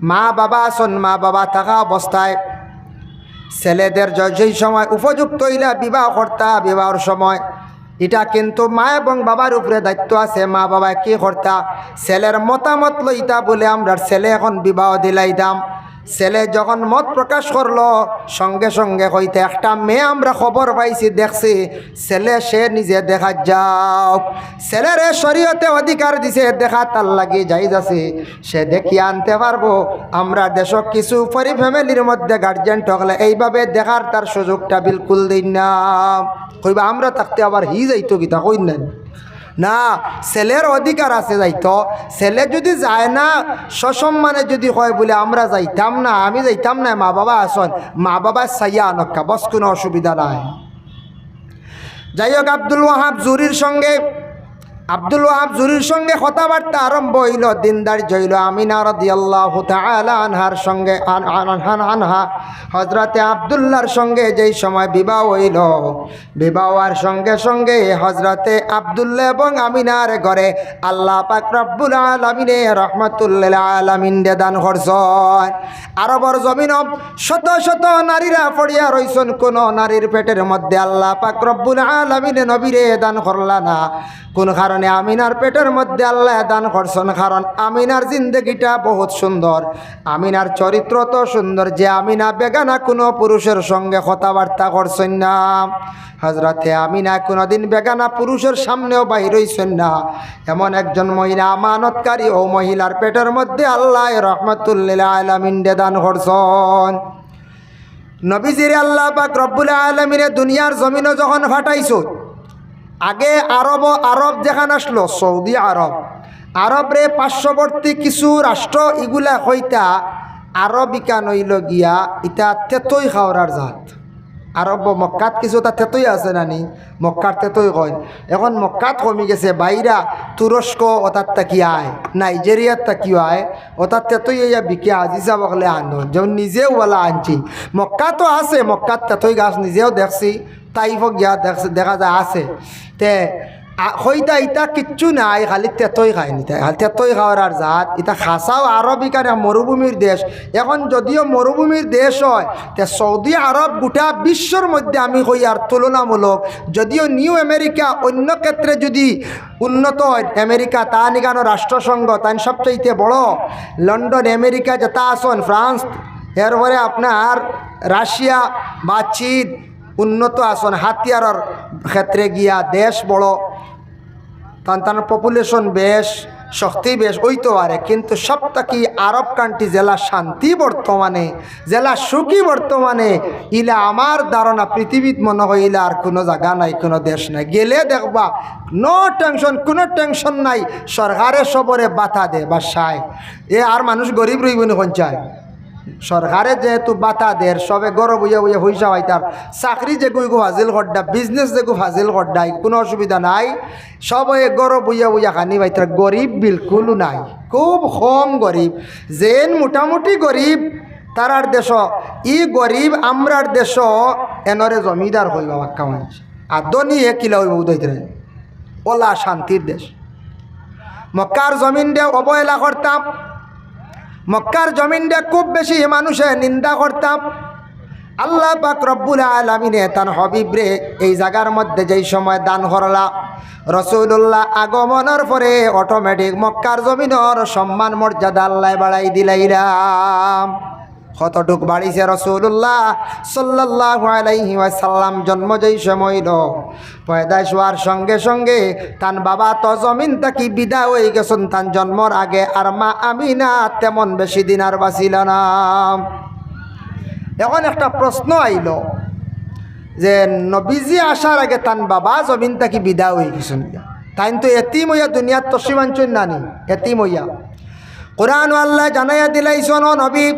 মা বাবা আছইন, মা বাবা থাকা অবস্থায় ছেলেদের যে-, যেই সময় উপযুক্ত অইলা বিবাহ করতা, বিবাহর সময় ইটা কিন্তু মা এবং বাবার উপরে দায়িত্ব আছে। মা বাবায় কি করতা, ছেলের মতামত লইতা বুলে আমরার ছেলে এখন বিবাহ দিলাইতাম। ছেলে যখন মত প্রকাশ করলো, সঙ্গে সঙ্গে কইতা, "একটা মেয়ে আমরা খবর পাইছি, দেখছি, ছেলে সে নিজে দেখা যাউক।" ছেলেরে শরীয়তে অধিকার দিছে, দেখা তার লাগি জায়েজ আছে, সে দেখিয়া আনতে পারবো। আমরার দেশো কিছু পরি ফ্যামিলির মধ্যে গার্জিয়ান অকলে এইভাবে দেখার তার সুযোগটা বিলকুল দেইন না। কইবা, "আমরা থাকতে আবার হি যাইতো কিতা?" কইন না। না, ছেলের অধিকার আছে যাইতো। ছেলে যদি যায় না, সসম্মানে যদি কয় বুলে, "আমরা যাইতাম না, আমি যাইতাম না, মা বাবা আছইন, মা বাবা চাইয়া আনউক্কা, বস কুনু অসুবিধা নাই।" যাই হোক, আব্দুল ওয়াহাব জুরির সঙ্গে, আব্দুল ওয়াহাব জুরির সঙ্গে কথাবার্তা আরম্ভ অইলো, দিনদারি অইলো। আমিনা রাদিয়াল্লাহু তাআলা আনহার সঙ্গে, আন-, আন-, আন-, আনহা, হযরতে আব্দুল্লাহর সঙ্গে যেই সময় বিবাহ অইলো, বিবাহ অওয়ার সঙ্গে সঙ্গে হযরতে আব্দুল্লাহ এবং আমিনার ঘরে আল্লাহ পাক রব্বুল আলামিনে রহমাতুল্লিল আলামিনরে দান করছইন। আরবর জমিনো শত শত নারীরা পড়িয়া রইছইন, কুনু নারীর পেটের মধ্যে আল্লাহ পাক রব্বুল আলামিনে নবীরে দান করলা না। কুন কারণে আমিনার পেটের মধ্যে আল্লায় দান করছইন? কারণ আমিনার জিন্দেগিটা বহুত সুন্দর, আমিনার চরিত্র তো সুন্দর যে আমিনা বেগানা কুনু পুরুষের সঙ্গে কথাবার্তা করছইন না। হযরতে আমিনা কুনুদিন বেগানা পুরুষের সামনেও বাইর অইছইন না। এমন একজন মহিলা আমানতকারী, অউ মহিলার পেটের মধ্যে আল্লায় রহমাতুল্লিল আলামিনরে দান করছইন। নবীজিরে আল্লাহ পাক রব্বুল আলামিনে দুনিয়ার জমিনো যখন পাঠাইছইন, আগে আরব, আরব যেখান আছলো, সৌদি আরব, আরবরে পার্শ্ববর্তী কিছু রাষ্ট্র ইগুলা কইতা, আরব ইখান অইলো গিয়া ইতা তেতই খাওরার জাত। আরব মক্কাত কিছু তা তেতই আছে না নি? মক্কার তেতই কইন। এখন মক্কাত কমি গেছে, বাইরা তুরস্ক অতার থাকি আয়, নাইজেরিয়ার থাকিও আয়, অতার তেতই ইয়া বিকে হাজি সাব অকলে আনইন, যেমন নিজেও ওলা আনছি। মক্কাত আছে, মক্কাত তেতই গাছ নিজেও দেখছি, তাইফো গিয়া দেখছি, দেখা যায় আছে। তে আ-, কইতা ইতা কিচ্ছু নাই, খালি তেতই খাইন ইতা, খালি তেতই খাওরার জাত। ইতা খাছাও আরব ইখান এক মরুভূমির দেশ। এখন যদিও মরুভূমির দেশ অয়, তে সৌদি আরব গুটা বিশ্বর মধ্যে আমি কইয়ার তুলনামূলক, যদিও নিউ আমেরিকা অন্য ক্ষেত্রে যদি উন্নত অয়, আমেরিকা তান ইখানো রাষ্ট্রসংঘ, তান সবচাইতে বড়, লন্ডন, আমেরিকা যেতা আছইন, ফ্রান্স, এরপরে আপনার রাশিয়া বা চীন, উন্নত আছইন, হাতিয়ারর ক্ষেত্রে গিয়া দেশ বড়, তান তান পপুলেশন বেশ, শক্তি বেশ অইতো পারে, কিন্তু সব থাকি আরব কান্ট্রি যেলা শান্তি বর্তমানে, যেলা সুখী বর্তমানে, ইলা আমার ধারণা পৃথিবীত মনো অয় ইলা আর কুনু জাগা নাই, কুনু দেশ নাই। গেলে দেখবা, নো টেনশন, কুনু টেনশন নাই। সরকারে সবরে ভাতা দে, বাসায় এ আর মানুষ গরিব রইবো নি কইন চাই? সরকারে যেহেতু ভাতা দের, সবে ঘরো বইয়া বইয়া পয়সা পাইতার, চাকরি যেগু ইগু ফাজিল করডা, বিজনেস যেগু ফাজিল করডা, কুনু অসুবিধা নাই। সবে ঘরো বইয়া বইয়া খানি পাইতার, গরিব বিলকুল নাই, খুব কম গরিব। যেন মোটামুটি গরিব, তারার দেশ, ই গরিব আমরার দেশ, এনরে জমিদার কইবা বাক্কা মানষে। আর ধনী হে কিলা অইবো বুঝাইতে নাই। ওলা শান্তির দেশ। মক্কার জমিনরে অবহেলা করতাম, মক্কার জমিনরে খুব বেশি মানুষে নিন্দা করতাম। আল্লাহ পাক রব্বুল আলামিনে তান হাবিবরে এই জাগার মধ্যে যেই সময় দান করলা, রাসূলুল্লাহ আগমনর পরে অটোমেটিক মক্কার জমিনর সম্মান মর্যাদা আল্লায় বাড়াই দিলাইলা। কতটুক বাড়িছে? রাসূলুল্লাহ সাল্লাল্লাহু আলাইহি ওয়াসাল্লাম জন্ম যেই সময় অইলো, পয়দাইশ অওয়ার সঙ্গে সঙ্গে তান বাবা তো জমিন থাকি বিদায় অই গেছইন তান জন্মর আগে, আর মা আমিনা তেমন বেশি দিন আর বাঁচিলা না। এখন একটা প্রশ্ন আইলো যে নবীজি আসার আগে তান বাবা জমিন থাকি বিদায় অই গেছইন, তাইন তো এতিম অইয়া দুনিয়াত তশরিফ আনছইন না নি? এতিম অইয়া। কোরআনো আল্লায় জানাইয়া দিলাইছইন, ও নবী,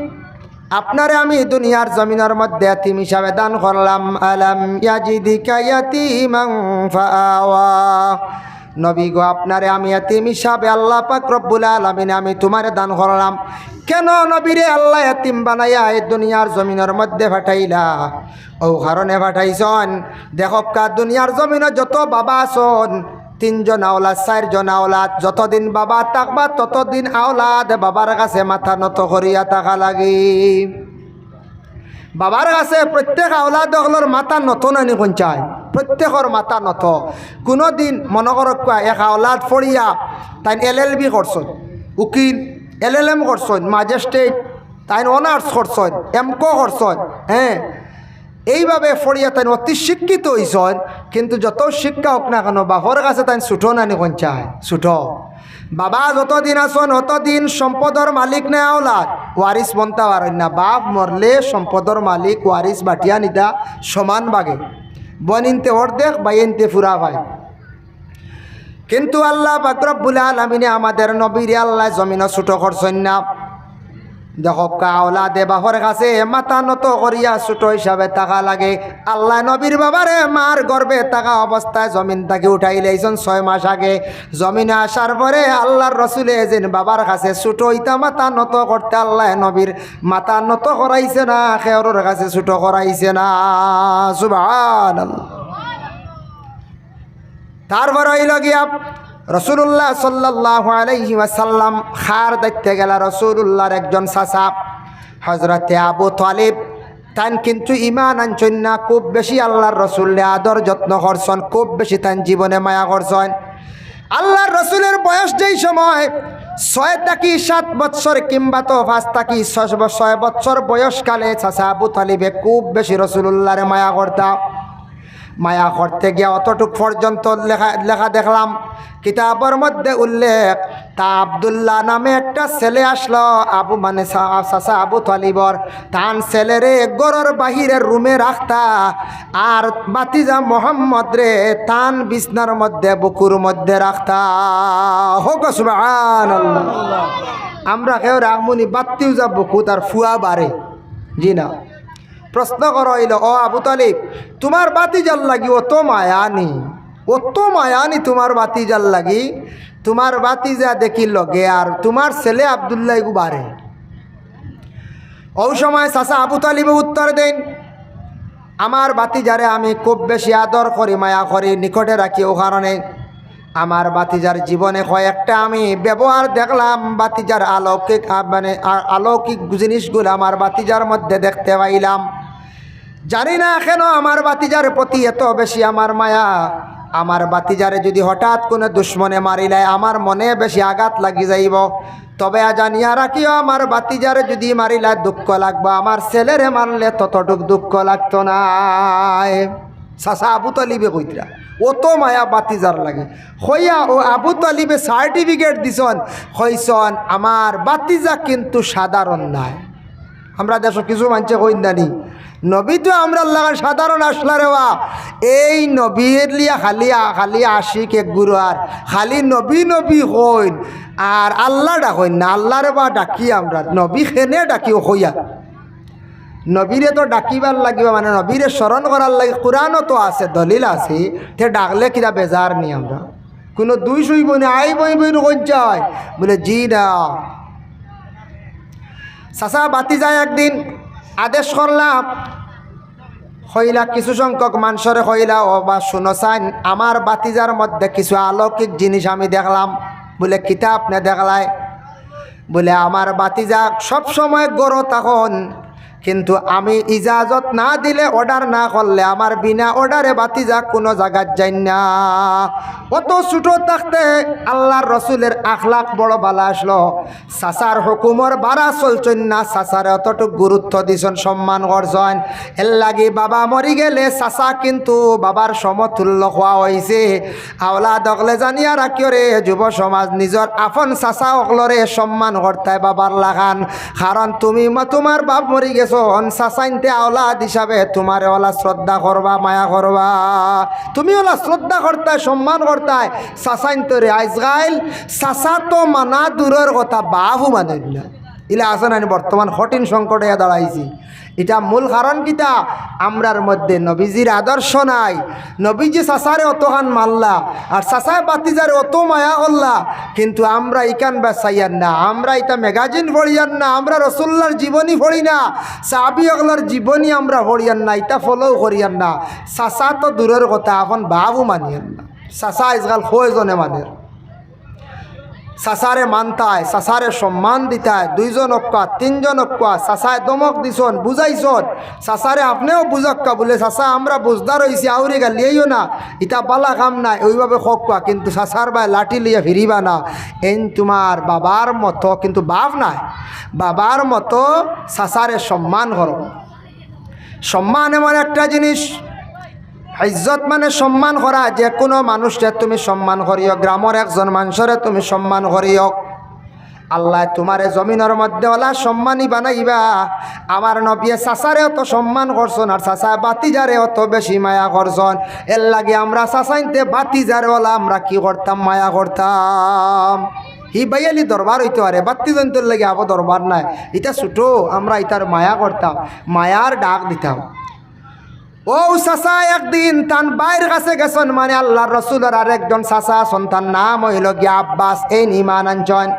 আপনারে আমি দুনিয়ার জমিনর মধ্যে এতিম হিসাবে দান করলাম। আলাম ইয়াজিদকা ইয়াতিমান ফাআওয়া। নবী গো, আপনারে আমি এতিম হিসাবে আল্লাহ পাক রব্বুল আলামিনে আমি তুমারে দান করলাম। কেন নবীরে আল্লায় এতিম বানাইয়া এই দুনিয়ার জমিনর মধ্যে পাঠাইলা? অউ কারণে পাঠাইছইন। দেখউক্কা, দুনিয়ার জমিনো যত বাবা আছইন, তিনজন আওলাদ, চাইরজন আওলাদ, যতদিন বাবা থাকবা, ততদিন আওলাদ বাবার কাছে মাথা নত করিয়া থাকা লাগে। বাবার কাছে প্রত্যেক আওলাদ অকলর মাথা নত না নি কইন চাই? প্রত্যেকর মাথা নত। কুনুদিন মনো করউক্কা, এক আওলাদ পড়িয়া তাইন এলএলবি করছইন, উকিল, এলএলএম করছইন, ম্যাজিস্ট্রেট, তাইন অনার্স করছইন, এমকো করছইন, হ্যাঁ, এইভাবে পড়িয়া তাইন অতি শিক্ষিত অইছইন, কিন্তু যত শিক্ষা অউক না কেন, বাপর কাছে তাইন ছুটো না নি কইন চাই? ছুটো। বাবা যতদিন আছইন, অতদিন সম্পদর মালিক নায় আওলাদ, ওয়ারিস বনতা পারইন না। বাপ মরলে সম্পদর মালিক ওয়ারিস বাটিয়া নিতা সমান ভাগে, বইনাইন্তে অর্ধেক, ভাইয়াইন্তে পুরা পায়। কিন্তু আল্লাহ পাক রব্বুল আলামিনে আমাদের নবীরে আল্লায় জমিনো ছুটো করছইন না। দেখউক্কা, আওলাদে বাপর কাছে মাথা নত করিয়া ছুটো হিসাবে থাকা লাগে। আল্লায় নবীর বাবারে মার গর্ভে থাকা অবস্থায় জমিন থাকি উঠাইলাইছইন ছয় মাস আগে। জমিনো আসার পরে আল্লাহর রসুলে যেন বাবার কাছে ছুটো অইতা, মাথা নত করতে আল্লায় নবীর মাথা নত করাইছে না, কেউরর কাছে ছুটো করাইছে না। সুবহানাল্লাহ। তারপরে অইলো গিয়া রাসূলুল্লাহ সাল্লাল্লাহু আলাইহি ওয়াসাল্লাম খার দায়িত্বে গেলা রাসূলুল্লাহর একজন চাচা হযরতে আবু তালিব। তাইন কিন্তু ঈমান আনছইন না, খুব বেশি আল্লাহর রসুলরে আদর যত্ন করছইন, খুব বেশি তাইন জীবনে মায়া করছইন। আল্লাহর রসুলের বয়স যেই সময় ছয় থাকি সাত বৎসর কিংবা তো পাঁচ থাকি ছয় ব-, ছয় বৎসর বয়সকালে চাচা আবু তালিবে খুব বেশি রাসূলুল্লাহরে মায়া করতা। মায়া করতে গিয়া অতটুক পর্যন্ত লেখা, লেখা দেখলাম কিতাবর মধ্যে উল্লেখ, তা আব্দুল্লাহ নামে একটা ছেলে আসলো, আবু মানে চা-, চাচা আবু তালিবর, তান ছেলেরে ঘরর বাহিরের রুমে রাখতা, আর ভাতিজা মোহাম্মদরে তান বিছনার মধ্যে, বুকুর মধ্যে রাখতা। কউক্কা সুবহানাল্লাহ। আমরা কেউ রাখমু নি ভাতিজা বুকুত আর ফুয়া বারে? জি না। প্রশ্ন করা অইলো, "ও আবু তালিব, তুমার ভাতিজার লাগি অত মায়া নি, অত মায়া নি তুমার ভাতিজার লাগি, তুমার ভাতিজা দেখি লগে আর তুমার ছেলে আব্দুল্লাহ ইগু বারে।" অউ সময় চাচা আবু তালিবে উত্তর দেইন, "আমার ভাতিজারে আমি খুব বেশি আদর করি, মায়া করি, নিকটে রাখি, অউ কারণে আমার ভাতিজার জীবনে কয়েকটা আমি ব্যবহার দেখলাম, ভাতিজার অলৌকিক, আ, মানে, আ, অলৌকিক জিনিসগুলা আমার ভাতিজার মধ্যে দেখতে পাইলাম।" জানি না কেন আমার ভাতিজার প্রতি এত বেশি আমার মায়া। আমার ভাতিজারে যদি হঠাৎ কোনো দুশমনে মারিলায়, আমার মনে বেশি আঘাত লাগি যাইব। তবে আ জানিয়া রাখিও, আমার ভাতিজারে যদি মারিলায় দুঃখ লাগবো, আমার ছেলেরে মারলে ততটুক দুঃখ লাগতো নায়। চাচা আবু তালিবে কইতরা, অত মায়া ভাতিজার লাগে। কইয়া ও আবু তালিবে সার্টিফিকেট দিছন, কইছন, "আমার ভাতিজা কিন্তু সাধারণ নায়।" আমরা দেশো কিছু মানষে কইন না নি, "নবী তো আমরার লাখান সাধারণ আছলা রে বা।" এই নবীর লিয়া খালি, খালি আশিক এক গুরু আর খালি নবী নবী কইন, আর আল্লাহ ডাকইন না। আল্লাহরে বা ডাকি আমরা, নবী কেনে ডাকি ও কইয়া। নবীরে তো ডাকিবার লাগিবা, মানে নবীরে স্মরণ করার লাগি, কোরআনও তো আছে, দলিল আছে, তে ডাকলে কিতা বেজার নি আমরা? কোনো দুষ অইবো না, আইবো অইবো, এরকম চাই? বলে, "জি না।" চাচা ভাতিজায় একদিন আদেশ করলাম, কইলা, কিছু সংখ্যক মানষরে কইলা, "ও বা শুনো চাইন, আমার ভাতিজার মধ্যে কিছু অলৌকিক জিনিস আমি দেখলাম।" বলে, "কিতা আপনে দেখলায়?" বলে, "আমার ভাতিজা সব সময় ঘরো থাকইন, কিন্তু আমি ইজাজত না দিলে, অর্ডার না করলে, আমার বিনা অর্ডারে ভাতিজা কোনো জাগাত যাইন না।" অত ছোট থাকতে আল্লাহর রসুলের আখলাক বড় ভালা আছলো। চাচার হুকুমর বারা চলছইন না, চাচারে অতটুক গুরুত্ব দিছইন, সম্মান করছইন। এর লাগি বাবা মরি গেলে চাচা কিন্তু বাবার সমতুল্য কওয়া অইছে। আওলাদ অকলে জানিয়া রাখিও রে, যুব সমাজ, নিজর আপন চাচা অকলরে সম্মান করতায় বাবার লাখান। কারণ তুমি মা-, তুমার বাপ মরি গেছইন, চাচাইন্তে আওলাদ হিসাবে তুমারে অলা শ্রদ্ধা করবা, মায়া করবা। তুমি অলা শ্রদ্ধা করতায়, সম্মান করতায় চাচাইন্তরে। আইজকাইল চাচা তো মানা দূরর কথা, বাপও মানইন না। ইলা আছে না নি, বর্তমান কঠিন সংকটে দাঁড়াইছি। ইটা মূল কারণ কিতা? আমরার মধ্যে নবীজির আদর্শ নাই। নবীজি চাচারে অতখান মানলা, আর চাচায় ভাতিজারে অত মায়া করলা, কিন্তু আমরা ইখান বা চাইয়ার না। আমরা ইতা ম্যাগাজিন পড়িয়ার না, আমরা রসুল্লার জীবনী পড়ি না, সাহাবী অকলর জীবনী আমরা পড়িয়ার না, ইতা ফলো করিয়ার না। চাচা তো দূরর কথা, আপন বাপও মানিয়ার না। চাচা আইজকাল কয়জনে মানের? চাচারে মানতায়, চাচারে সম্মান দিতায়, দুইজন অক্কা, তিনজন অক্কা, চাচায় ধমক দিছইন, বুঝাইছইন, চাচারে আপনেও বুঝউক্কা, বলে, "চাচা, আমরা বুঝদার অইছি, আউরে গালিয়াইও না, ইতা ভালা কাম নায়, অউভাবে কউক্কা, কিন্তু চাচার বায় লাঠি লইয়া ফিরিবা না, এইন তুমার বাবার মতো, কিন্তু বাপ নায়, বাবার মতো চাচারে সম্মান করো।" সম্মান এমন একটা জিনিস, ইজ্জত মানে সম্মান করা। যে কোনো মানুষরে তুমি সম্মান করিও, গ্রামর একজন মানষরে তুমি সম্মান করিও, আল্লায় তুমারে জমিনর মধ্যে অলা সম্মানী বানাইবা। আমার নবীয়ে চাচারে অত সম্মান করছইন, আর চাচায় ভাতিজারে অত বেশি মায়া করছইন। এর লাগি আমরা চাচাইন্তে ভাতিজারে অলা আমরা কি করতাম? মায়া করতাম। হি ভাইয়ালি দরবার অইতো পারে, ভাতিজাইন্তর লাগি আবো দরবার নায়, ইতা ছোট, আমরা ইতার মায়া করতাম, মায়ার ডাক দিতাম। অউ চাচা একদিন তান ভাইর কাছে গেছইন, মানে আল্লাহর রসুলর আরেকজন চাচা আছইন, তান নাম অইলো গিয়া আব্বাস, এইন ইমান আনছইন।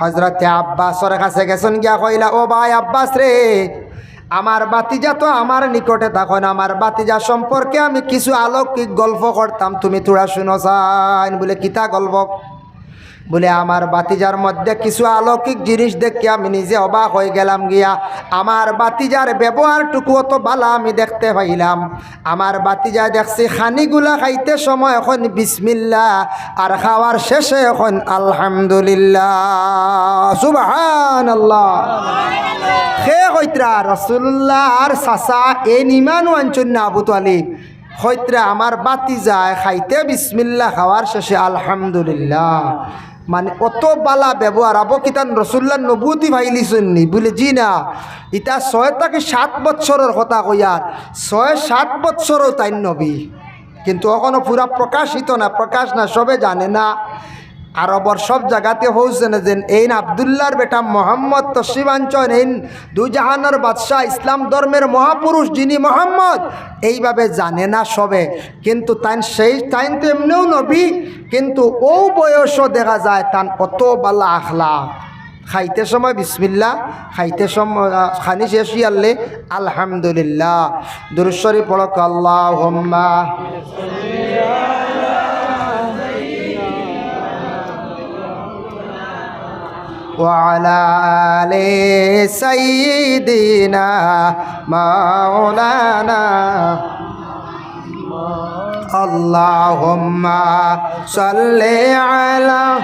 হজরতে আব্বাসর কাছে গেছইন গিয়া কইলা, "ও ভাই আব্বাস রে, আমার ভাতিজা তো আমার নিকটে থাকইন, আমার ভাতিজা সম্পর্কে আমি কিছু অলৌকিক গল্প করতাম, তুমি থুড়া শুনো চাইন।" বলে, "কিতা গল্প?" বলে, "আমার ভাতিজার মধ্যে কিছু অলৌকিক জিনিস দেখি আমি নিজে অবাক অইগেলাম গিয়া। আমার ভাতিজার ব্যবহারটুকু অত ভালা আমি দেখতে পাইলাম। আমার ভাতিজায় দেখছি খানিগুলা খাইতে সময় কইন বিসমিল্লাহ, আর খাওয়ার শেষে কইন আলহামদুলিল্লাহ।" সুবহানাল্লাহ। কে কইতরা? রসুলুল্লাহর চাচা, এইন ইমানও আনছইন না আবু তালিব। কইতরা, "আমার ভাতিজায় খাইতে বিসমিল্লাহ, খাওয়ার শেষে আলহামদুলিল্লাহ।" মানে অত ভালা ব্যবহার, আবো কিতা তান রসুলুল্লাহর নবুয়তি পাইলিছইন নি? বলে, "জি না।" ইতা ছয় থাকি সাত বৎসরর কথা কইয়ার, ছয় সাত বৎসরও তাইন নবী, কিন্তু অখনো পুরা প্রকাশিত না, প্রকাশ না, সবে জানে না। আরবর সব জাগাতে পৌঁছে না, যেন এইন আব্দুল্লাহর বেটা মোহাম্মদ তশরিফ আনছইন, এইন দুই জাহানর বাদশা, ইসলাম ধর্মের মহাপুরুষ যিনি মোহাম্মদ, এইভাবে জানে না সবে। কিন্তু তাইন সেই, তাইন তো এমনেও নবী, কিন্তু অউ বয়সও দেখা যায় তান অত ভালা আখলাক। খাইতে সময় বিসমিল্লাহ, খাইতে সময়, আহ, খানি শেষ অইয়ারলে আলহামদুলিল্লাহ। দুরূদ শরীফ পড়ো, আল্লাহুম্মা ওয়া আলা আলি সাইয়্যিদিনা مولانا. اللهم صل على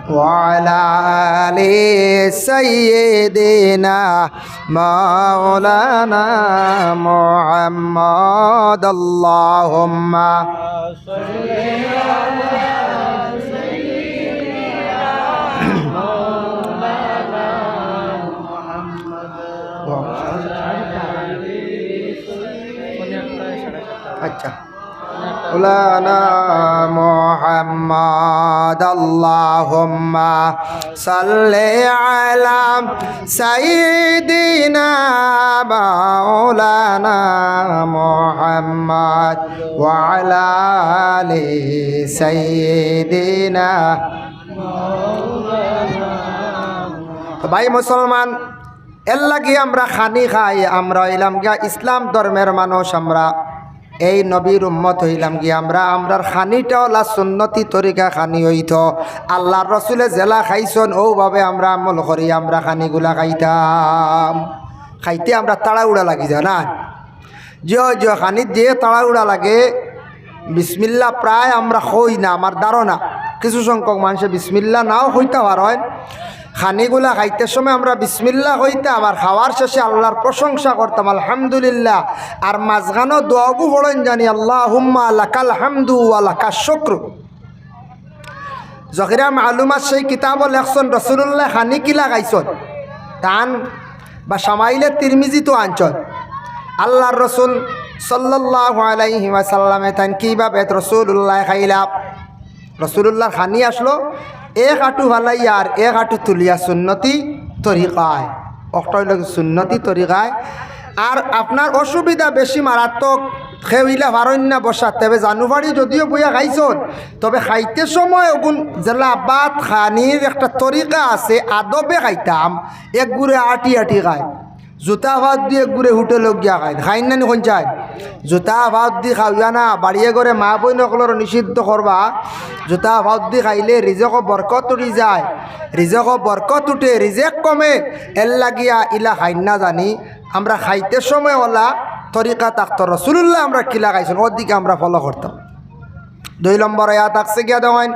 وعلى آل سيدنا مولانا محمد. اللهم আচ্ছা। مولانا محمد. اللهم صل على سيدنا مولانا محمد وعلى آل سيدنا. তো ভাই মুসলমান, এর লাগি আমরা খানি খাই, আমরা অইলাম গিয়া ইসলাম ধর্মের মানুষ, আমরা এই নবীর উম্মত অইলাম গিয়া আমরা, আমরার খানিটা অলা সুন্নতি তরিকা খানি অইতো। আল্লার রসুলে যেলা খাইছইন, অউ ভাবে আমরা আমল করি, আমরা খানিগুলা খাইতাম। খাইতে আমরা তাড়াহুড়া লাগি যায় না? জিও, জিও, খানিত যে তাড়াহুড়া লাগে, বিসমিল্লা প্রায় আমরা কই না, আমার ধারণা। কিছু সংখ্যক মানষে বিসমিল্লা নাও কইতা পারইন। খানিগুলা খাইতে সময় আমরা বিসমিল্লা কইতাম, আর খাওয়ার শেষে আল্লার প্রশংসা করতাম, আলহামদুলিল্লাহ। আর মাঝখানো দোয়াগু পড়ইন জানি, আল্লাহুম্মা লাকাল হামদু ওয়া লাকাশ শুকরু। জহিরা মালুমাত সেই কিতাবো লেখছইন, রসুলুল্লায় খানি কিলা খাইছইন, তান বা শামাইলে তিরমিজিতো আনছইন। আল্লার রসুল সাল্লাল্লাহু আলাইহি ওয়াসাল্লামে তান কিভাবে রসুলুল্লায় খাইলা, রসুলুল্লার খানি আছলো এক আটু ফালাইয়া আর এক আটু তুলিয়া সুন্নতি তরিকায়। অকটা অইলো সুন্নতি তরিকায়। আর আপনার অসুবিধা বেশি মারাত্মক, কেউ ইলা পারইন না বসাত, তবে জানু পারি যদিও বইয়া খাইছইন, তবে খাইতে সময় অগুন যেলা ভাত খানির একটা তরিকা আছে, আদবে খাইতাম, এক গুড়ে আটি আটি খায়। জুতা ফাওত দি এক গুড়ে হোটেলো গিয়া খাইন, খাইন না নি কইন চাই? জুতা ফাওত দি খাওয়া না, বাড়িয়ে ঘরে মা বইন অকলরে নিষিদ্ধ করবা। জুতা ফাওত দি খাইলে রিজকো বরকত উঠি যায়, রিজকো বরকত উঠে, রিজেক কমে, এর লাগিয়া ইলা খাইন না জানি। আমরা খাইতে সময় অলা তরিকা থাকতো, রসুলুল্লায় আমরা কিলা খাইছইন, অর দিকে আমরা follow করতাম। দুই নম্বর আয়াত আছে গিয়া দেখইন,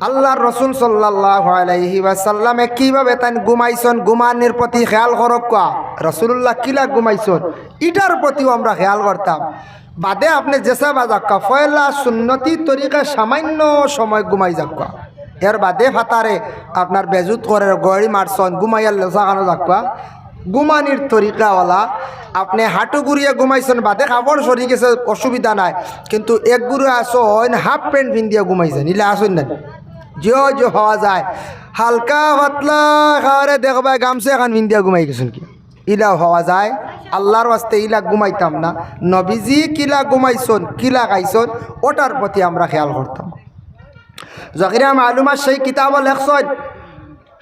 আল্লার রসুল সাল্লাল্লাহু আলাইহি ওয়াসাল্লামে কিভাবে তাইন ঘুমাইছইন, ঘুমানির প্রতি খেয়াল করউক্কা। রসুলুল্লায় কিলা ঘুমাইছইন, ইটার প্রতিও আমরা খেয়াল করতাম। বাদে আপনে যেছা বা যাউক্কা, পয়লা সুন্নতি তরিকায় সামান্য সময় ঘুমাই যাউক্কা। এর বাদে ফাতারে আপনার বেজুত করে গড়ি মারছইন, ঘুমাইয়ার লেসাখানো যাউক্কা। ঘুমানির তরিকা অলা, আপনে হাঁটু ঘুরিয়া ঘুমাইছইন, বাদে কাপড় সরি গেছে, অসুবিধা নাই, কিন্তু এক গুরু আছইন half pant পিন্দিয়া ঘুমাইছইন, ইলা আছইন না? জিও জিও পাওয়া যায়, হালকা পাতলা খাওয়ারে দেখবায় গামছা এখান পিন্দিয়া ঘুমাই গেছইন কি, ইলাও পাওয়া যায়। আল্লার ওয়াস্তে ইলা ঘুমাইতাম না, নবীজি কিলা ঘুমাইছইন, কিলা খাইছইন, অটার প্রতি আমরা খেয়াল করতাম। জহিরা মালুমাত সেই কিতাবো লেখছইন,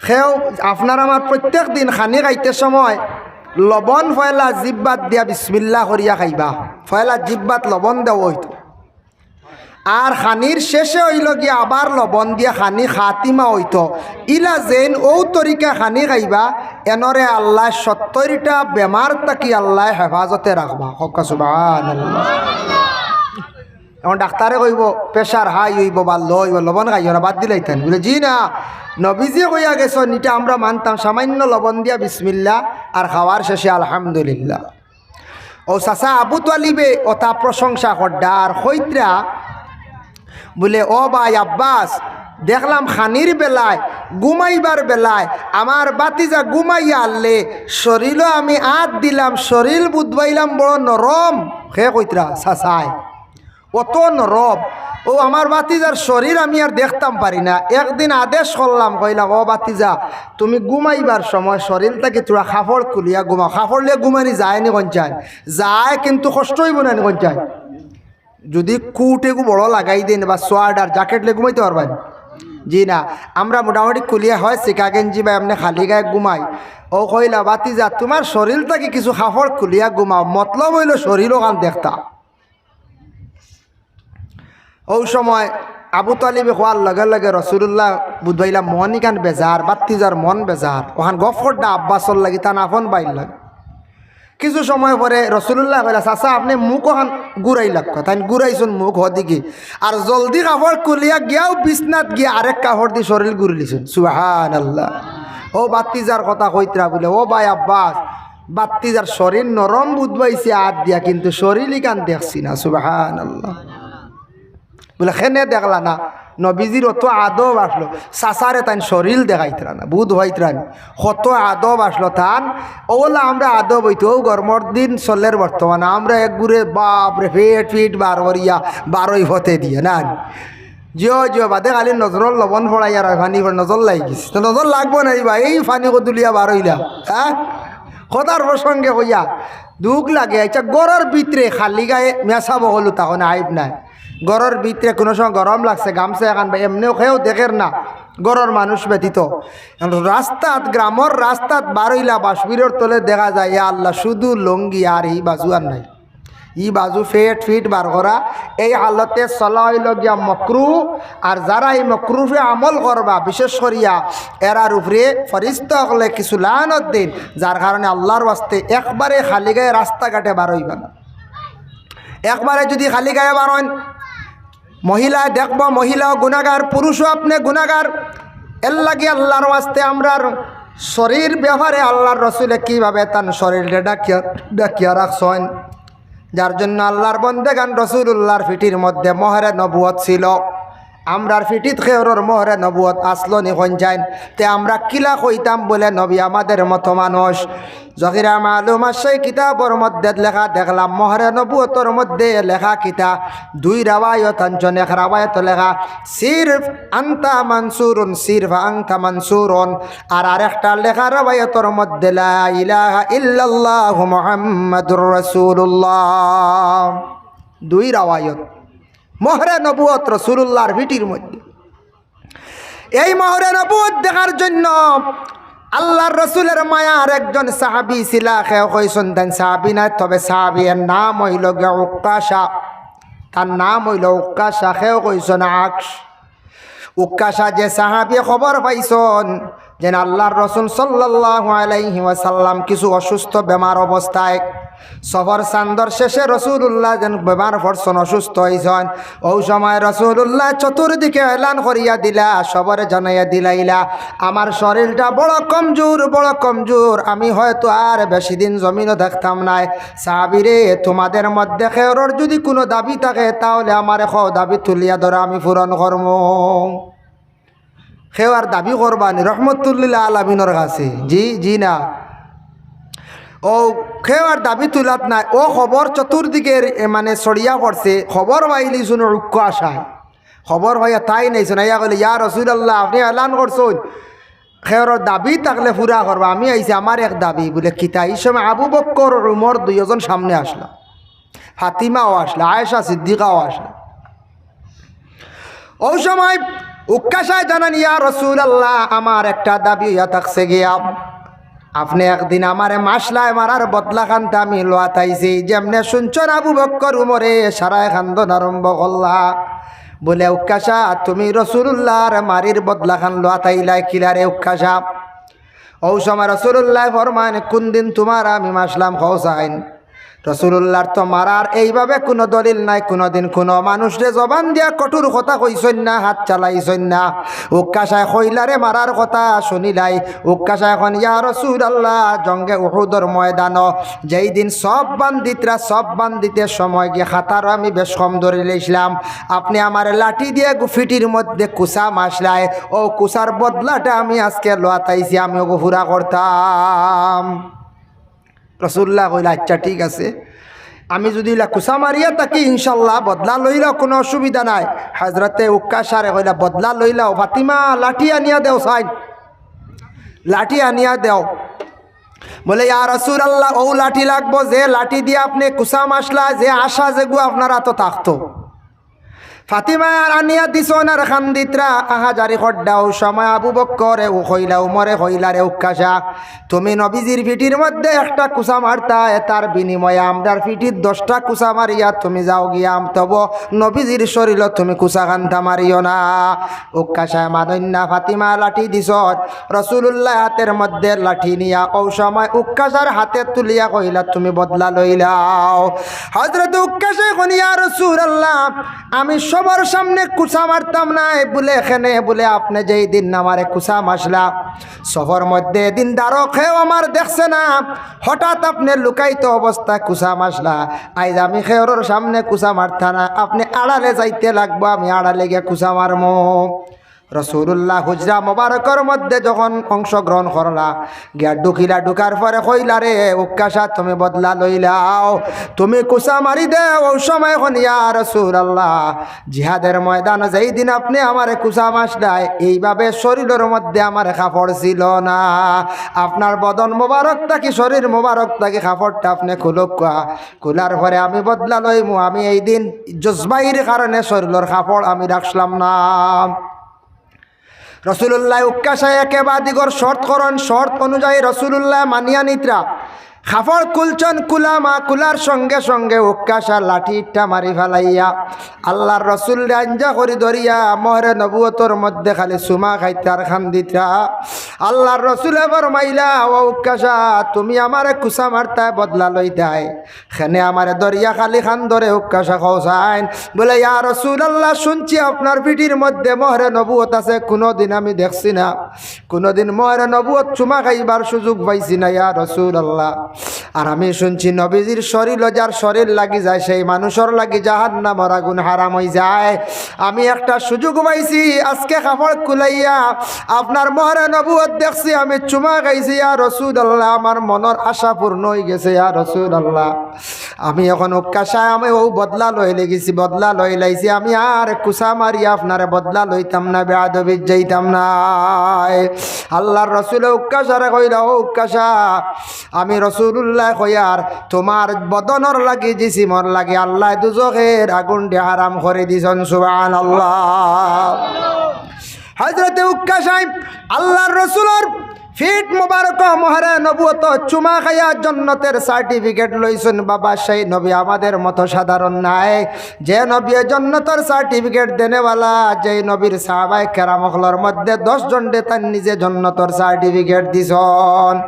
কেউ আপনার আমার প্রত্যেক দিন খানি খাইতে সময় লবণ পয়লা জিব্বাত দিয়া বিসমিল্লাহ করিয়া খাইবা, পয়লা জিব্বাত লবণ দেওয়া অইতো। আর খানির শেষে অইলো গিয়া আবার লবণ দিয়া খানি খাতিমা অইতো। ইলা যেইন অউ তরিকা খানি খাইবা, এনরে আল্লায় সত্তইরটা বেমার থাকি আল্লায় হেফাজতে রাখবা। কউক্কা সুবহানাল্লাহ। এখন ডাক্তারে কইবো, pressure high অইবো বা low অইবো, লবণ খাইও না, বাদ দিলাইতাম। বুলে, "জি না, নবীজি কইয়া গেছইন, ইটা আমরা মানতাম, সামান্য লবণ দিয়া বিসমিল্লাহ আর খাওয়ার শেষে আলহামদুলিল্লাহ।" অউ চাচা আবু তালিবে অতা প্রশংসা কররা আর কইতরা, বুলে, "ও ভাই আব্বাস, দেখলাম খানির বেলায়, ঘুমাইবার বেলায় আমার ভাতিজা ঘুমাইয়া আরলে শরীলো আমি আত দিলাম, শরীল বুধবাইলাম বড় নরম।" কে কইতরা? চাচায়। অত নরম। অউ আমার ভাতিজার শরীর আমি আর দেখতাম পারি না। একদিন আদেশ করলাম, কইলাম, "ও ভাতিজা, তুমি ঘুমাইবার সময় শরীল থাকি থুড়া কাপড় খুলিয়া ঘুমাও।" কাপড় লইয়া ঘুমানি যায় নি কইন চাই? যায়, কিন্তু কষ্ট অইবো না নি কইন চাই? যুদি coat এগু বড় লাগাই দেইন বা sweater, jacket লইয়া ঘুমাইতে পারবা নি? জি না, আমরা মোটামুটি খুলিয়া হয় সিকা গেঞ্জি বা এমনে খালি গায়ে ঘুমাই। অউ কইলা, "ভাতিজা, তুমার শরীল থাকি কিছু কাপড় খুলিয়া ঘুমাও, মতলব অইলো শরীল অখান দেখতা।" অউ সময় আবু তালিবে কওয়ার লগে লগে রসুলুল্লাহ বুঝবাইলা মন ইখান বেজার, বাত্তিজার মন বেজার। অখান গফ করতা আব্বাসর লাগি, তান আপন ভাইর লাগি। কিছু সময় পরে রসুলুল্লায় কইলা, "চাচা, আপনে মুখ অখান ঘুরাইলাউক্কা।" তাইন ঘুরাইছইন মুখ হদিকে, আর জলদি কাপড় খুলিয়া গিয়াউ বিছনাত গিয়া আরেক কাপড় দি শরীল ঘুরিলিছইন। সুবহানাল্লাহ। অউ বাত্তিজার কথা কইতরা বুলে, "ও ভাই আব্বাস, বাত্তিজার শরীল নরম বুঝবাইছি আত দিয়া, কিন্তু শরীল ইখান দেখছি না।" সুবহানাল্লাহ। বুলে, "কেনে দেখলা না?" নবীজির অত আদব আছলো, চাচারে তাইন শরীল দেখাইতরা না, বুঝ পাইতরা না, কত আদব আছলো তান। অউলা আমরা আদব অইতো, অউ গরমর দিন চলের বর্তমানে, আমরা একগুরে বাপরে পেট ফিট বার করিয়া বারই ফতে দিয়া না। জিও জিও, বাদে খালি নজরর লবণ ফড়াইয়া রায়, পানি ফড় নজর লাগি গেছে। তো নজর লাগবো না রে ভাই, এই পানি কদুলিয়া বার অইলা, হ্যাঁ? কথার প্রসঙ্গে কইয়া দুখ লাগে। আচ্ছা, ঘরর ভিতরে খালি গায়ে মেসাব অকল তখন আইব নাই। ঘরর ভিতরে কুনু সময় গরম লাগছে, গামছা এখান বা এমনেও কেউ দেখের না, ঘরর মানুষ ব্যতীত। এখন রাস্তাত, গ্রামর রাস্তাত বার অইলা বাঁশবিরর তলে দেখা যায়, ইয়া আল্লাহ, শুধু লুঙ্গি আর ই বাজু আর নাই। ই বাজু ফেট ফিট বার করা, এই হালতে চলা অইলো গিয়া মকরু। আর যারা এই মকরুফে আমল করবা, বিশেষ করিয়া এরার উপরে ফরিস্তা অকলে কিছু লানত দেইন, যার কারণে আল্লাহর ওয়াস্তে একবারে খালি গায়ে রাস্তাঘাটে বার অইবা না। একবারে যুদি খালি গায়ে বার অইন, মহিলায় দেখবো, মহিলাও গুনাগার, পুরুষও আপনে গুনাগার। এর লাগি আল্লাহর ওয়াস্তে আমরার শরীর ব্যাপারে আল্লাহর রসুলে কিভাবে তান শরীররে ঢাকিয়া, ঢাকিয়া রাখছইন, যার জন্য আল্লাহর বন্দেগান রসুলুল্লাহর ফিটির মধ্যে মোহরে নবুয়ত ছিল। আমরার ফিটিত কেউরর মোহরে নবুয়ত আছলো নি কইন চাইন, তে আমরা কিলা কইতাম বুলে নবী আমাদের মতো মানুষ। জহিরা মালুম আছে কিতাবর মধ্যে লেখা দেখলাম, মোহরে নবুয়তর মধ্যে লেখা কিতা, দুই রাওয়ায়ত আনছইন, এক রাওয়ায়ত লেখা সিরফ আনতা মানসুরুন, সিরফ আনতা মানসুরুন, আর আরেকটা লেখা রাওয়ায়তর মধ্যে লা ইলাহা ইল্লাল্লাহু মুহাম্মাদুর রাসূলুল্লাহ। দুই রাওয়ায়ত, মোহরে নবুয়ত রসুলুল্লাহর ফিটির মধ্যে। এই মোহরে নবুয়ত দেখার জন্য আল্লাহর রসুলের মায়ার একজন সাহাবী ছিলা, কেউ কইছইন তাইন সাহাবী নায়, তবে সাহাবী, এর নাম অইলো গিয়া উক্কাশা। তার নাম অইলো উক্কাশা, কেউ কইছইন আকশ। উক্কাশা যে সাহাবী খবর পাইছইন, যেন আল্লাহর রসুল সাল্লাল্লাহু আলাইহি ওয়াসাল্লাম কিছু অসুস্থ বেমার অবস্থায়, সফর চান্দর শেষে রসুলুল্লাহ যেন বেমার পড়ছইন, অসুস্থ অইছইন। অউ সময় রসুলুল্লাহ চতুর্দিকে এলান করিয়া দিলা, সবরে জানাইয়া দিলাইলা, "আমার শরীরটা বড় কমজোর, বড় কমজোর, আমি হয়তো আর বেশি দিন জমিনো থাকতাম নায়। সাহাবীরে, তোমাদের মধ্যে কেউরর যুদি কুনু দাবি থাকে, তাহলে আমারে কও, দাবি তুলিয়া ধরো, আমি পূরণ করমু।" কেউ আর দাবি করবা নি রহমতুল্লিল আলামিনর কাছে? জি, জি না। অউ কেউ আর দাবি তুলাত নায়। অউ খবর চতুর্দিকে, এ, মানে ছড়িয়া পড়ছে। খবর পাইলিছইন উক্কাশায়। খবর পাইয়া তাইন আইছইন, আইয়া কইলা, "ইয়া রাসূলুল্লাহ, আপনে এলান করছইন, কেউরর দাবি থাকলে পুরা করবা। আমি আইছি আমার এক দাবি।" বুলে, "কিতা?" ই সময় আবু বক্কর, উমর দুইজন সামনে আছলা। ফাতিমাও আছলা, আয়েশা সিদ্দিকাও আছলা। অউ সময় উক্কাশায় জানাইন, "ইয়া রাসূলুল্লাহ, আমার একটা দাবি অইয়া থাকছে গিয়া, আপনে একদিন আমারে মারছলায়, মারার বদলাখান তে আমি লওয়াত আইছি।" যেমনে শুনছইন আবু বক্কর উমরে সারায় কান্দন আরম্ভ করলা। বুলে, "উক্কাশা, তুমি রসুলুল্লাহর মারির বদলাখান লওয়াত আইলায় কিলারে উক্কাশা?" অউ সময় রসুলুল্লায় ফরমাইন, "কুনদিন তুমারে আমি মারছলাম কও চাইন?" রসুলুল্লাহর তো মারার এইভাবে কুনু দলিল নাই, কুনুদিন কুনু মানুষরে জবান দিয়া কঠোর কথা কইছইন না, হাত চালাইছইন না। উক্কাশায় কইলারে মারার কথা শুনিলাই। উক্কাশায় কইন, "ইয়া রাসূলুল্লাহ, জঙ্গে উহুদর ময়দানো যেই দিন সব বান্দিতরা সব বান্দিতের সময় গিয়া কাতারো আমি বেশ কম ধরিলাইছলাম, আপনে আমারে লাঠি দিয়া গু-, ফিটির মধ্যে কুচা মারছলায়, অউ কুচার বদলাটা আমি আজকে লওয়াত আইছি, আমি অগু পুরা করতাম।" রসুলুল্লায় কইলা, "আচ্ছা, ঠিক আছে, আমি যুদি ইলা কুচা মারিয়া থাকি, ইনশাআল্লাহ বদলা লইলাও, কুনু অসুবিধা নাই।" হজরতে উক্কাশারে কইলা, "বদলা লইলাও, ফাতিমা, লাঠি আনিয়া দেও চাইন, লাঠি আনিয়া দেও।" বুলে, "ইয়া রাসূলুল্লাহ, অউ লাঠি লাগবো, যে লাঠি দিয়া আপনে কুচা মারছলা, যে আশা যেগু আপনার আতো থাকতো।" ফাতিমায় আর আনিয়া দিছইন আর কান্দিত্রা, আহাজারি কররা। অউ সময় আবু বক্করে উ কইলা, উমরে কইলা, "রে উক্কাশা, তুমি নবীজির পিঠির মধ্যে একটা কুচা মারতায়, তার বিনিময়ে আমরার পিঠিত দশটা কুচা মারিয়া তুমি যাও গিয়া, আম-, তবু নবীজির শরীলো তুমি কুচা কান্তা মারিও না।" উক্কাশায় মানইন না, ফাতিমায় লাঠি দিছইন, রাসূলুল্লায় হাতের মধ্যে লাঠি নিয়া অউ সময় উক্কাশার হাতে তুলিয়া কইলা, "তুমি বদলা লইলাও।" হযরতে উক্কাশায় কইন, "ইয়া রাসূলুল্লাহ, আমি সবর সামনে কুচা মারতাম নায়, বুলে কেনে, বুলে আপনে যেই দিন আমারে কুচা মারলা, সবর মধ্যে এদিন দ্বারো কেউ আমারে দেখছে না, হঠাৎ আপনে লুকায়িত অবস্থায় কুচা মারলা, আইজ আমি কেউরর সামনে কুচা মারতাম না, আপনে আড়ালে যাইতে লাগবো, আমি আড়ালে গিয়া কুচা মারমু।" রাসূলুল্লাহ হুজরা মোবারকর মধ্যে যখন অংশগ্রহণ করলা, গিয়া ঢুকিলা, ঢুকার পরে কইলা, "রে উক্কাশা, তুমি বদলা লইলাও, তুমি কুচা মারি দেও।" অউ সময় কইন, "ইয়া রাসূলুল্লাহ, জিহাদের ময়দানো যেই দিন আপনে আমারে কুচা মারলায়, এইভাবে শরীলর মধ্যে আমার কাপড় ছিল না, আপনার বদন মোবারক থাকি, শরীর মোবারক থাকি কাপড়টা আপনে খুলউক্কা, খুলার পরে আমি বদলা লইমু, আমি এই দিন জজবাইর কারণে শরীলর কাপড় আমি রাখলাম না।" রাসূলুল্লায় উক্কাশায় একে বাদিগর শর্ত করইন, শর্ত অনুযায়ী রাসূলুল্লায় মানিয়া নিত্রা। কাপড় খুলছইন, খুলা মা-, খুলার সঙ্গে সঙ্গে উক্কাশা লাঠি ইট্টা মারি ফালাইয়া আল্লার রসুলরে আঞ্জা করি ধরিয়া মোহরে নবুয়তর মধ্যে খালি চুমা খাইত্রা আর কান্দিত্রা। আল্লার রসুলে ফরমাইলা, "ও উক্কাশা, তুমি আমারে কুচা মারতায় বদলা লইতায়, কেনে আমারে ধরিয়া খালি কান্দরে উক্কাশা কওছাইন?" বুলে, "ইয়া রাসূলুল্লাহ, শুনছি আপনার পিঠির মধ্যে মোহরে নবুয়ত আছে, কুনুদিন আমি দেখছি না, কুনুদিন মোহরে নবুয়ত চুমা খাইবার সুযোগ পাইছি না, ইয়া রাসূলুল্লাহ। আর আমি শুনছি নবীজির শরীলো যার শরীর লাগি যায়, সেই মানুষর লাগি জাহান্নামর আগুন হারাম অইযায়। আমি একটা সুযোগ পাইছি, আজকে কাপড় খুলাইয়া আপনার মোহরে নবুয়ত দেখছি, আমি চুমা খাইছি, ইয়া রাসূলুল্লাহ, আমার মনর আশা পূর্ণ অইগেছে, ইয়া রাসূলুল্লাহ।" আমি অখন উক্কাশায় আমি অউ বদলা লইলে গেছি, বদলা লইলাইছি, আমি আর কুচা মারি আপনারে বদলা লইতাম না, বেয়াদবিত যাইতাম না। আল্লার রসুলে উক্কাশারে কইলা, "ও উক্কাশা, আমি রসুলুল্লায় কইয়ার, তুমার বদনর লাগি, জিসিমর লাগি আল্লায় দুজখের আগুনরে হারাম করি দিছইন।" সুবহানাল্লাহ। হযরতে উক্কাশায় আল্লার রসুলর পিঠ মোবারক মোহরে নবুয়ত চুমা খাইয়া জন্নতর certificate লইছইন। বাবা, সেই নবী আমাদের মতো সাধারণ নায়। যে নবী জন্নতর certificate দেনেওয়ালা, যেই নবীর সাহাবায়ে কেরাম অকলর মধ্যে দশ জনরে তাইন নিজে জন্নতর certificate দিছইন।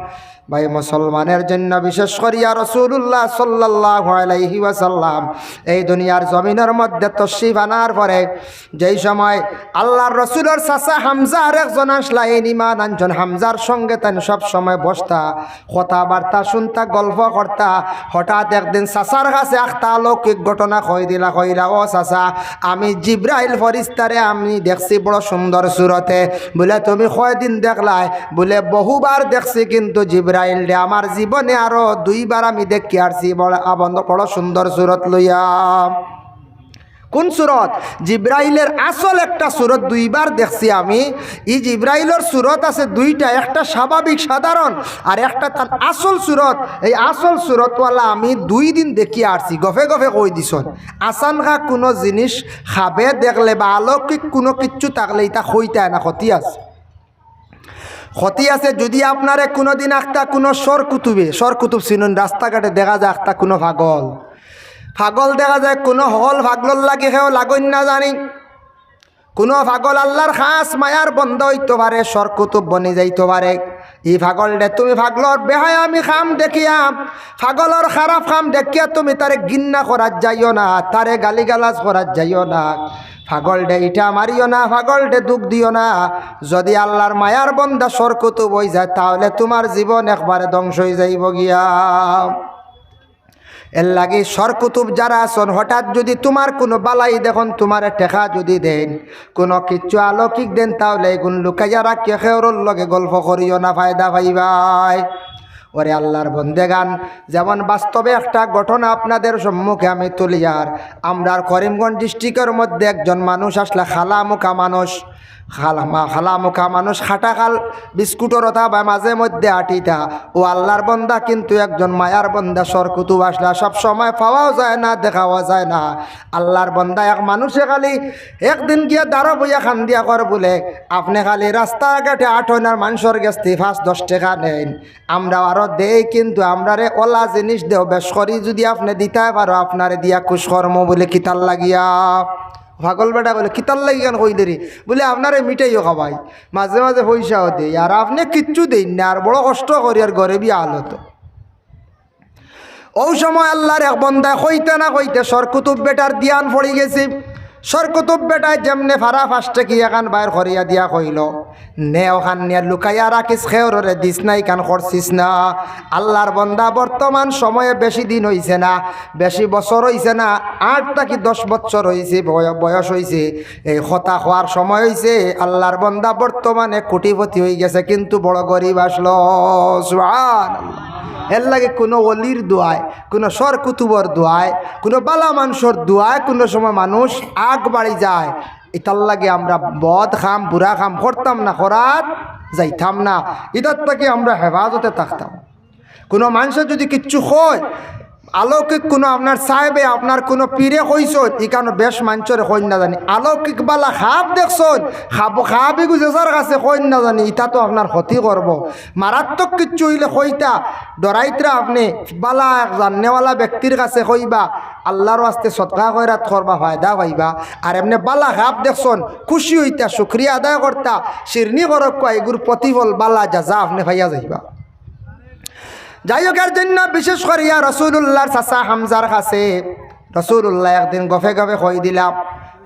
ভাই, মুসলমানের জন্য বিশেষ করিয়া রাসূলুল্লাহ সাল্লাল্লাহু আলাইহি ওয়াসাল্লাম এই দুনিয়ার জমিনর মধ্যে তশরিফ আনার পরে যেই সময় আল্লার রসুলর চাচা হামজা আরেকজন আছলা, এইন ইমান আনছইন, হামজার সঙ্গে তাইন সব সময় বসতা, কথাবার্তা শুনতা, গল্প করতা। হঠাৎ একদিন চাচার কাছে একটা অলৌকিক ঘটনা কই দিলা, কইলা, "ও চাচা, আমি জিব্রাইল ফিরিস্তারে আমি দেখছি বড় সুন্দর সুরতে।" বুলে, "তুমি কয়দিন দেখলায়?" বুলে, "বহুবার দেখছি, কিন্তু জিব্রাইলরে আমার জীবনে আরো দুইবার আমি দেখিয়া আরছি, বড়, আবন্দ-, বড় সুন্দর সুরত লইয়া।" কুন সুরত? জিব্রাইলর আসল একটা সুরত দুইবার দেখছি আমি। ই জিব্রাইলর সুরত আছে দুইটা, একটা স্বাভাবিক সাধারণ, আর একটা তার আসল সুরত। এই আসল সুরতওয়ালা আমি দুই দিন দেখিয়া আরছি, গফে গফে কই দিছইন। আচানকা কুনু জিনিস খাবে দেখলে বা অলৌকিক কুনু কিচ্ছু থাকলে ইতা কইতায় না, ক্ষতি আছে। ক্ষতি আছে যদি আপনারে কুনুদিন আখতা কুনু শর কুতুবে, শর কুতুব চিনইন, রাস্তাঘাটে দেখা যায় আখতা কুনু পাগল, পাগল দেখা যায় কুনু হকল পাগলর লাগি কেউ লাগইন না জানি। কুনু পাগল আল্লার খাস মায়ার বন্দা অইতো পারে, শর কুতুব বনি যাইতো পারে। ই পাগলরে তুমি পাগলর বেহায়ামি কাম দেখিয়া, পাগলর খারাপ কাম দেখিয়া তুমি তারে ঘিন্না করাত যাইও না, তারে গালিগালাজ করাত যাইও না। পাগলরে ইটা মারিও না, পাগলরে দুখ দিও না। যদি আল্লার মায়ার বন্দা শর কুতুব অইযায়, তাহলে তুমার জীবন একবারে ধ্বংস অইযাইবো গিয়া। এরলাগি শর কুতুব যারা আছইন, হঠাৎ যদি তুমার কুনু বালাই দেখইন, তুমারে টেকা যদি দেইন, কুনু কিচ্ছু অলৌকিক দেইন, তাহলে ইগুন লুকাইয়া রাখিও, কেউরর লগে গল্প করিও না, ফায়দা পাইবায়। ওরে আল্লার বন্দেগান, যেমন বাস্তবে একটা ঘটনা আপনাদের সম্মুখে আমি তুলিয়ার, আমরার করিমগঞ্জ ডিস্ট্রিক্টর মধ্যে একজন মানুষ আছলা, কালা মুখা মানুষ, খালা মা-, খালা মুখা মানুষ খাটা খাল বিস্কুটর অতা বা মাঝে মধ্যে আটিতা। ও আল্লাহর বন্দা কিন্তু একজন মায়ার বন্দা, সরকুতুব আছলা, সব সময় পাওয়াও যায় না, দেখাও যায় না। আল্লাহর বন্দা এক মানুষে খালি একদিন গিয়া দাঁড়া বইয়া খান্দিয়া কর বুলে, "আপনে খালি রাস্তাঘাটে আটইন আর মানষর গেছ থি পাঁচ দশ টেকা নেইন, আমরা আরো দেই, কিন্তু আমরারে অলা জিনিস দেও, বেশ করি যুদি আপনে দিতায় পারো, আপনারে দিয়া খুশ করমু।" বুলে, "কিতার লাগিয়া?" পাগল বেটা কইলো, "কিতার লাগি কেন কইলে রে?" বুলে, "আপনারে মিঠাইও খাওয়াই, মাঝে মাঝে পয়সাও দেই, আর আপনে কিচ্ছু দেইন না, আর বড় কষ্ট করি আর গরিবি হালত।" অউ সময় আল্লাহর এক বন্দায় কইতে না কইতে সরকুতুব বেটার ধিয়ান পড়ি গেছে। সরকুতুব বেটায় যেমনে ফারা পাঁচ টেকি এখান বাইর করিয়া দিয়া কইলো, "নে, অখান নিয়া লুকাইয়া রাখিস, খেউররে দিস না, ইখান করছিস না।" আল্লাহর বন্দা, বর্তমান সময়ে বেশি দিন অইছে না, বেশি বছর অইছে না, আট থাকি দশ বছর অইছে, বয়-, বয়স অইছে। এই কথা কওয়ার সময় অইছে, আল্লাহর বন্দা বর্তমানে কোটিপতি অই গেছে, কিন্তু বড় গরিব আছলো। সুবহানাল্লাহ। এর লাগি কুনু ওলির দোয়ায়, কুনু সরকুতুবর দোয়ায়, কুনু বালা মানষর দোয়ায় কুনু সময় মানুষ আগ বাড়ি যায়। ইতার লাগি আমরা বদ কাম, বুরা কাম করতাম না, করাত যাইতাম না। ইতার থাকি আমরা হেফাজতে থাকতাম। কুনু মানষে যুদি কিচ্ছু কয়, অলৌকিক কুনু আপনার সাহেবে, আপনার কুনু পীরে কইছইন, ইখানো বেশ মানষরে কইন না জানি। অলৌকিক বালা খাব দেখছইন, খাব, খাব ইগু যে যার কাছে কইন না জানি, ইতা তো আপনার ক্ষতি করবো। মারাত্মক কিচ্ছু অইলে কইতা, ডরাইতরা আপনে, বালা এক জাননেওয়ালা ব্যক্তির কাছে কইবা, আল্লাহর ওয়াস্তে সদকা খয়রাত করবা, ফায়দা পাইবা। আর এমনে বালা খাব দেখছইন, খুশি অইতা, শুকরিয়া আদায় করতা, শিরনি করউক্কা, ইগুর প্রতিফল বালা জাযা আপনে পাইয়া যাইবা। যাই হোক, এর জন্য বিশেষ করিয়া রাসূলুল্লাহর চাচা হামজার কাছে রাসূলুল্লাহ একদিন গফে গফে কই দিলা,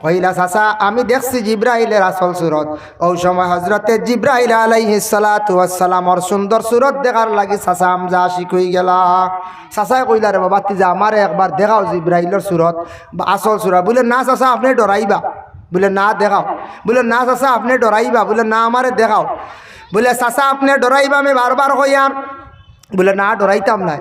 কইলা, "চাচা, আমি দেখছি জিব্রাইলের আসল সুরত।" অউ সময় হযরতে জিব্রাইল আলাইহিস সালাতু ওয়াস সালামর সুন্দর সুরত দেখার লাগি চাচা হামজা আশিক অই গেলা। চাচায় কইলা, "রে বাবা, ভাতিজা, আমারে একবার দেখাও জিব্রাইলর সুরত বা আসল সুরত।" বুলে, "না চাচা, আপনে ডরাইবা।" বুলে, "না, দেখাও।" বুলে, "না চাচা, আপনে ডরাইবা।" বুলে, "না, আমারে দেখাও।" বুলে, "চাচা, আপনে ডরাইবা, আমি বারবার কইয়ার।" বুলে, "না, ডরাইতাম নায়।"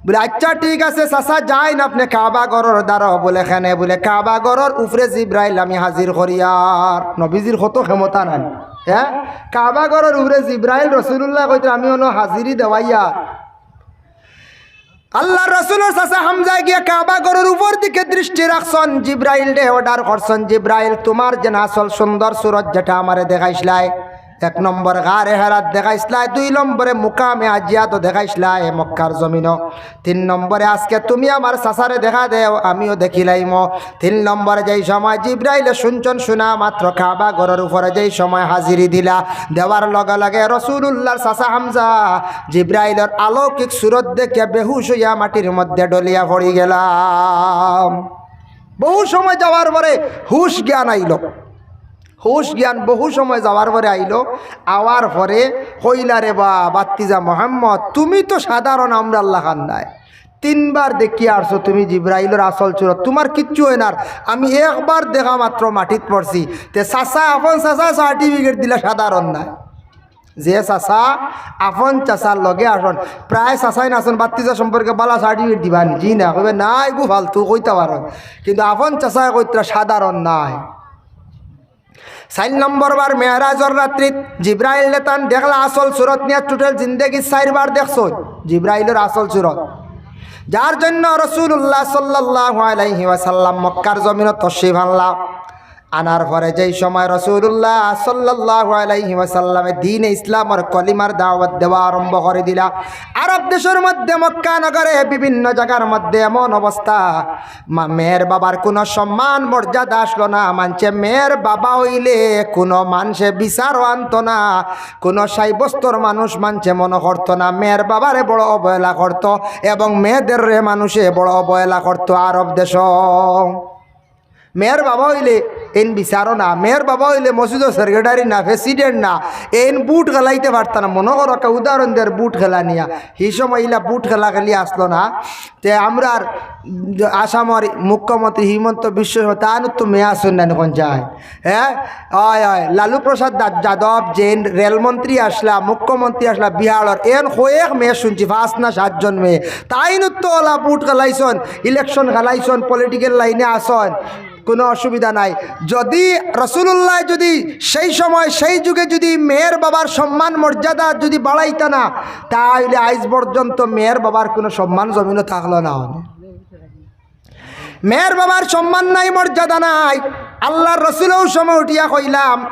বুলে, "আইচ্ছা, ঠিক আছে চাচা, যাইন আপনে কাবা ঘরর দ্বারো।" বুলে, "কেনে?" বুলে, "কাবা ঘরর উপরে জিব্রাইল আমি হাজির করিয়ার।" নবীজির কত ক্ষমতা নাই, হে? কাবা ঘরর উপরে জিব্রাইল, রাসূলুল্লায় কইতরা, "আমি অনো হাজিরি দেওয়াইয়ার।" আল্লাহর রাসূলর চাচা হামজায় গিয়া কাবা ঘরর উপর দিকে দৃষ্টি রাখছইন, জিব্রাইলরে order করছইন, "জিব্রাইল, তুমার যেন আসল সুন্দর সুরত যেটা আমারে দেখাইছলায়, এক নম্বর গারে হেরাত দেখাইছলায়, দুই নম্বরে মুকামে আজিয়াতো দেখাইছলায়, মক্কার জমিনো, তিন নম্বরে আজকে তুমি আমার চাচারে দেখা দেও, আমিও দেখিলাইমু।" তিন নম্বরে যেই সময় জিব্রাইলে শুনছইন, শুনা মাত্র কাবা ঘরর উপরে যেই সময় হাজিরি দিলা, দেওয়ার লগে লগে রাসূলুল্লাহর চাচা হামজা জিব্রাইলর অলৌকিক সুরত দেখিয়া বেহুশ অইয়া মাটির মধ্যে ঢলিয়া পড়ি গেলা। বহু সময় যাওয়ার পরে হুশ জ্ঞান আইলো। হুশ জ্ঞান বহু সময় যাওয়ার পরে আইলো। আওয়ার পরে কইলা, "রে বা, ভাতিজা মোহাম্মদ, তুমি তো সাধারণ আমরার লাখান নায়। তিনবার দেখিয়া আরছো তুমি জিব্রাইলর আসল সুরত, তুমার কিচ্ছু অয় না। আর আমি একবার দেখা মাত্র মাটিত পড়ছি।" তে চাচা, আপন চাচায় certificate দিলা সাধারণ নায়। যে চাচা আপন চাচার লগে আছইন, প্রায় চাচাইন আছইন, ভাতিজা সম্পর্কে বালা certificate দিবা নি? জি না, কইবা, "না, ইগু ফালতু, কইতা পারো।" কিন্তু আপন চাচায় কইতরা সাধারণ নায়। চাইর নম্বর বার মেরাজর রাত্রিত জিব্রাইলরে তান দেখলা আসল সুরত নিয়া। Total জিন্দেগিত চাইরবার দেখছইন জিব্রাইলর আসল সুরত, যার জন্য রাসূলুল্লাহ সাল্লাল্লাহু আলাইহি ওয়াসাল্লাম মক্কার জমিনো তশরিফ আনলা। আনার পরে যেই সময় রাসূলুল্লাহ সাল্লাল্লাহু আলাইহি ওয়াসাল্লামে দ্বীনে ইসলামর কলিমার দাওয়াত দেওয়া আরম্ভ করি দিলা, আরব দেশর মধ্যে মক্কা নগরে বিভিন্ন জাগার মধ্যে এমন অবস্থা, মা-, মেয়ের বাবার কুনু সম্মান মর্যাদা আছলো না। মানষে মেয়ের বাবা অইলে কুনু মানষে বিচারও আনতো না, কুনু সাব্যস্তর মানুষ মানষে মনো করতো না। মেয়ের বাবারে বড় অবহেলা করতো এবং মেয়েদেররে মানষে বড় অবহেলা করতো আরব দেশো। মেয়ের বাবা অইলে এইন বিচারও না, মেয়ের বাবা অইলে মসজিদর secretary না, president না, এইন বুট খেলাইতে পারতা না। মনো করো একটা উদাহরণ দের, বুট খেলা নিয়া। হি সময় ইলা বুট খেলা খেলি আছলো না। তে আমরার আসামর মুখ্যমন্ত্রী হিমন্ত বিশ্ব শর্মা, তানু তো মেয়ে আছইন না, অখন যায়। হে? অয়, অয়। লালু প্রসাদ দা-, যাদব যেইন রেলমন্ত্রী আছলা, মুখ্যমন্ত্রী আছলা বিহারর, এইন কয়েক মেয়ে শুনছি, পাঁচ না সাতজন মেয়ে। তাইনউ তো অলা বুট খেলাইছইন, election খেলাইছইন, political line-এ আছইন। কোনো অসুবিধা নাই। যদি রাসূলুল্লাহ যদি সেই সময়, সেই যুগে যদি মেয়ের বাবার সম্মান মর্যাদা যদি বাড়াইতা না, তাইলে আইজ পর্যন্ত মেয়ের বাবার কোনো সম্মান জমিনো থাকলো না অনে। মেয়ের বাবার সম্মান নাই, মর্যাদা নাই। আল্লাহর রসুলেও সময় উঠিয়া কইলাম,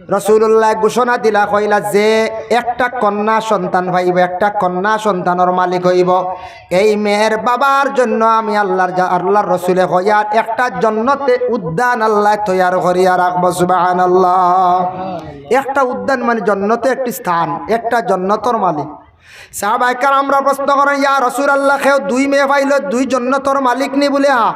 রাসূলুল্লাহ ঘোষণা দিলা, কইলা যে একটা কন্যা সন্তান পাইব, একটা কন্যা সন্তানর মালিক অইব, এই মেয়ের বাবার জন্য আমি আল্লাহর জা-, আল্লাহর রসুলে কইয়ার একটা জন্নতে উদ্যান আল্লাহ তৈয়ার করিয়া রাখবো। সুবহানাল্লাহ। একটা উদ্যান মানে জন্নতে একটি স্থান, একটা জন্নতর মালিক। সাহাবায়ে কেরামরা প্রশ্ন করেন, "ইয়া রাসূলুল্লাহ, কেউ দুই মেয়ে পাইল, দুই জন্নতর মালিক নি?" বলে, "হ্যাঁ।"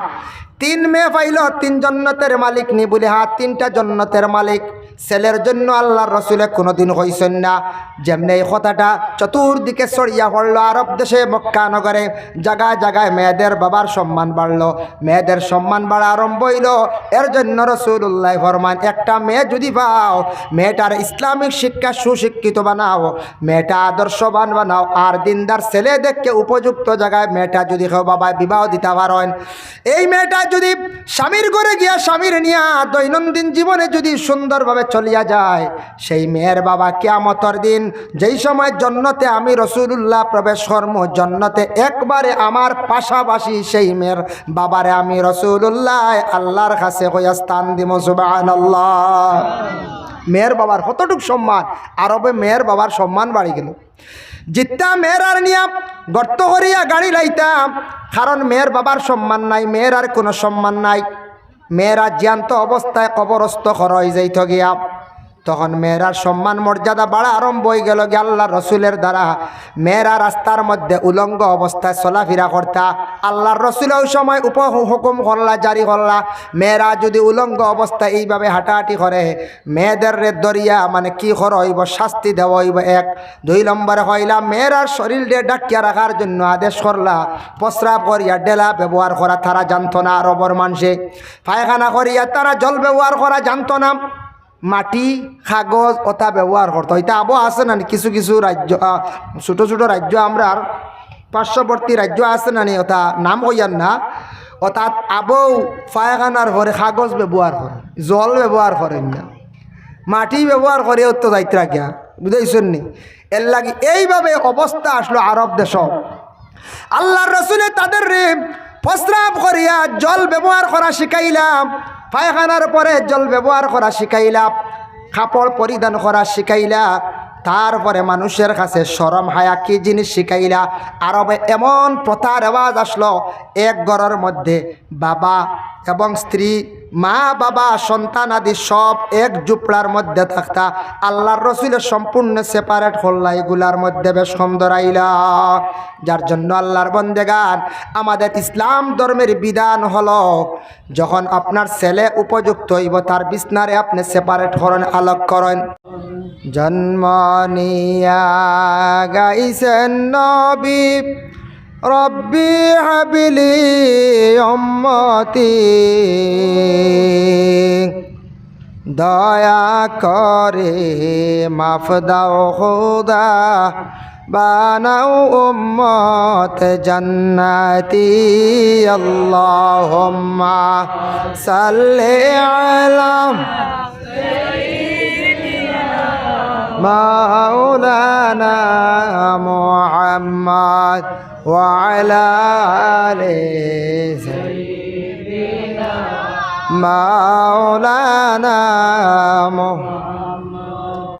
"তিন মেয়ে পাইল, তিন জন্নতের মালিক নি?" বলে, "হ্যাঁ, তিনটা জন্নতের মালিক।" ছেলের জন্য আল্লাহর রসুলে কোনোদিন কইছেন না। যেমনে এই কথাটা চতুর্দিকে ছড়িয়া পড়লো, আরব দেশে মক্কা নগরে জায়গায় জায়গায় মেয়েদের বাবার সম্মান বাড়লো, মেয়েদের সম্মান বাড়া আরম্ভ অইলো। এর জন্য রাসূলুল্লাহ ফরমান, একটা মেয়ে যদি পাও, মেয়েটার ইসলামিক শিক্ষা সুশিক্ষিত বানাও, মেয়েটা আদর্শবান বানাও, আর দিনদার ছেলে দেখে উপযুক্ত জায়গায় মেয়েটা যদি কেউ বাবায় বিবাহ দিতা পারইন, এই মেয়েটা যদি স্বামীর ঘরে গিয়া স্বামীর নিয়া দৈনন্দিন জীবনে যদি সুন্দরভাবে চলিয়া যায়, সেই মেয়ের বাবা কিয়ামতর দিন যেই সময় জন্নতে আমি রাসূলুল্লাহ প্রবেশ করমু, জন্নতে একবারে আমার পাশাপাশি সেই মেয়ের বাবারে আমি রাসূলুল্লাহ আল্লাহর কাছে কইয়া স্থান দিমু। সুবহানাল্লাহ। মেয়ের বাবার কতটুক সম্মান, আরবে মেয়ের বাবার সম্মান বাড়ি গেল। জিত্তা মেয়েরার নিয়া গর্ত করিয়া গাড়ি লাইতাম, কারণ মেয়ের বাবার সম্মান নাই, মেয়েরার কোনো সম্মান নাই। মেয়েরা জ্যান্ত অবস্থায় কবরস্থ করা অই যাইত গিয়া, তখন মেয়েরার সম্মান মর্যাদা বাড়া আরম্ভ অই গেল গিয়া আল্লাহর রসুলের দ্বারা। মেয়েরা রাস্তার মধ্যে উলঙ্গ অবস্থায় চলাফিরা করতা, আল্লাহর রসুলে ওই সময় উপ-, হুকুম করলা, জারি করলা, মেয়েরা যদি উলঙ্গ অবস্থায় এইভাবে হাঁটাহাঁটি করে, মেয়েদেররে ধরিয়া মানে কি করা অইব, শাস্তি দেওয়া অইব। এক, দুই নম্বরে কইলা, মেয়েরার শরীররে ঢাকিয়া রাখার জন্য আদেশ করলা, প্রস্রাব করিয়া ঢেলা ব্যবহার করা তারা জানতো না আরবর মানষে, পায়খানা করিয়া তারা জল ব্যবহার করা জানতো না, মাটি, কাগজ ওটা ব্যবহার করতো। ইতা আবো আছে না নি? কিছু কিছু রাজ্য, আহ, ছোট ছোট রাজ্য, আমরার পার্শ্ববর্তী রাজ্য আছে না নি? ওটা নাম কইয়ার না, ওটাত আবো পায়খানার পরে কাগজ ব্যবহার করে, জল ব্যবহার করেন না, মাটি ব্যবহার করে, অত যাইতরা গিয়া, বুঝাইছেন নি? এর লাগি এইভাবে অবস্থা আসলো আরব দেশ। আল্লাহর রসুলে তাদেররে প্রস্রাব করিয়া জল ব্যবহার করা শিখাইলা, পায়খানার পরে জল ব্যবহার করা শিখাইলা, কাপড় পরিধান করা শিখাইলা, তারপরে মানুষের কাছে শরম হায়া কি জিনিস শিখাইলা। আরবে এমন প্রথা রেওয়াজ আসলো, এক ঘরর মধ্যে বাবা এবং স্ত্রী, মা, বাবা, সন্তান আদি সব এক জুপড়ার মধ্যে থাকতা। আল্লাহর রসুলে সম্পূর্ণ সেপারেট করলা, এগুলার মধ্যে বেশ কম ধরাইলা। যার জন্য আল্লাহর বন্দেগান, আমাদের ইসলাম ধর্মের বিধান হলো, যখন আপনার ছেলে উপযুক্ত অইব, তার বিছনারে আপনি সেপারেট করেন, আলাগ করেন। জন্ম নিয়া গাইছেন নবী, রব্বি হাবলি উম্মতি। দয়া করে মাফ দাও খোদা, বানাও উম্মত জান্নাতি। আল্লাহুম্মা সাল্লি আলা মাওলানা মুহাম্মদ ওয়া আলা আলি মাওলানা মুহাম্মদ।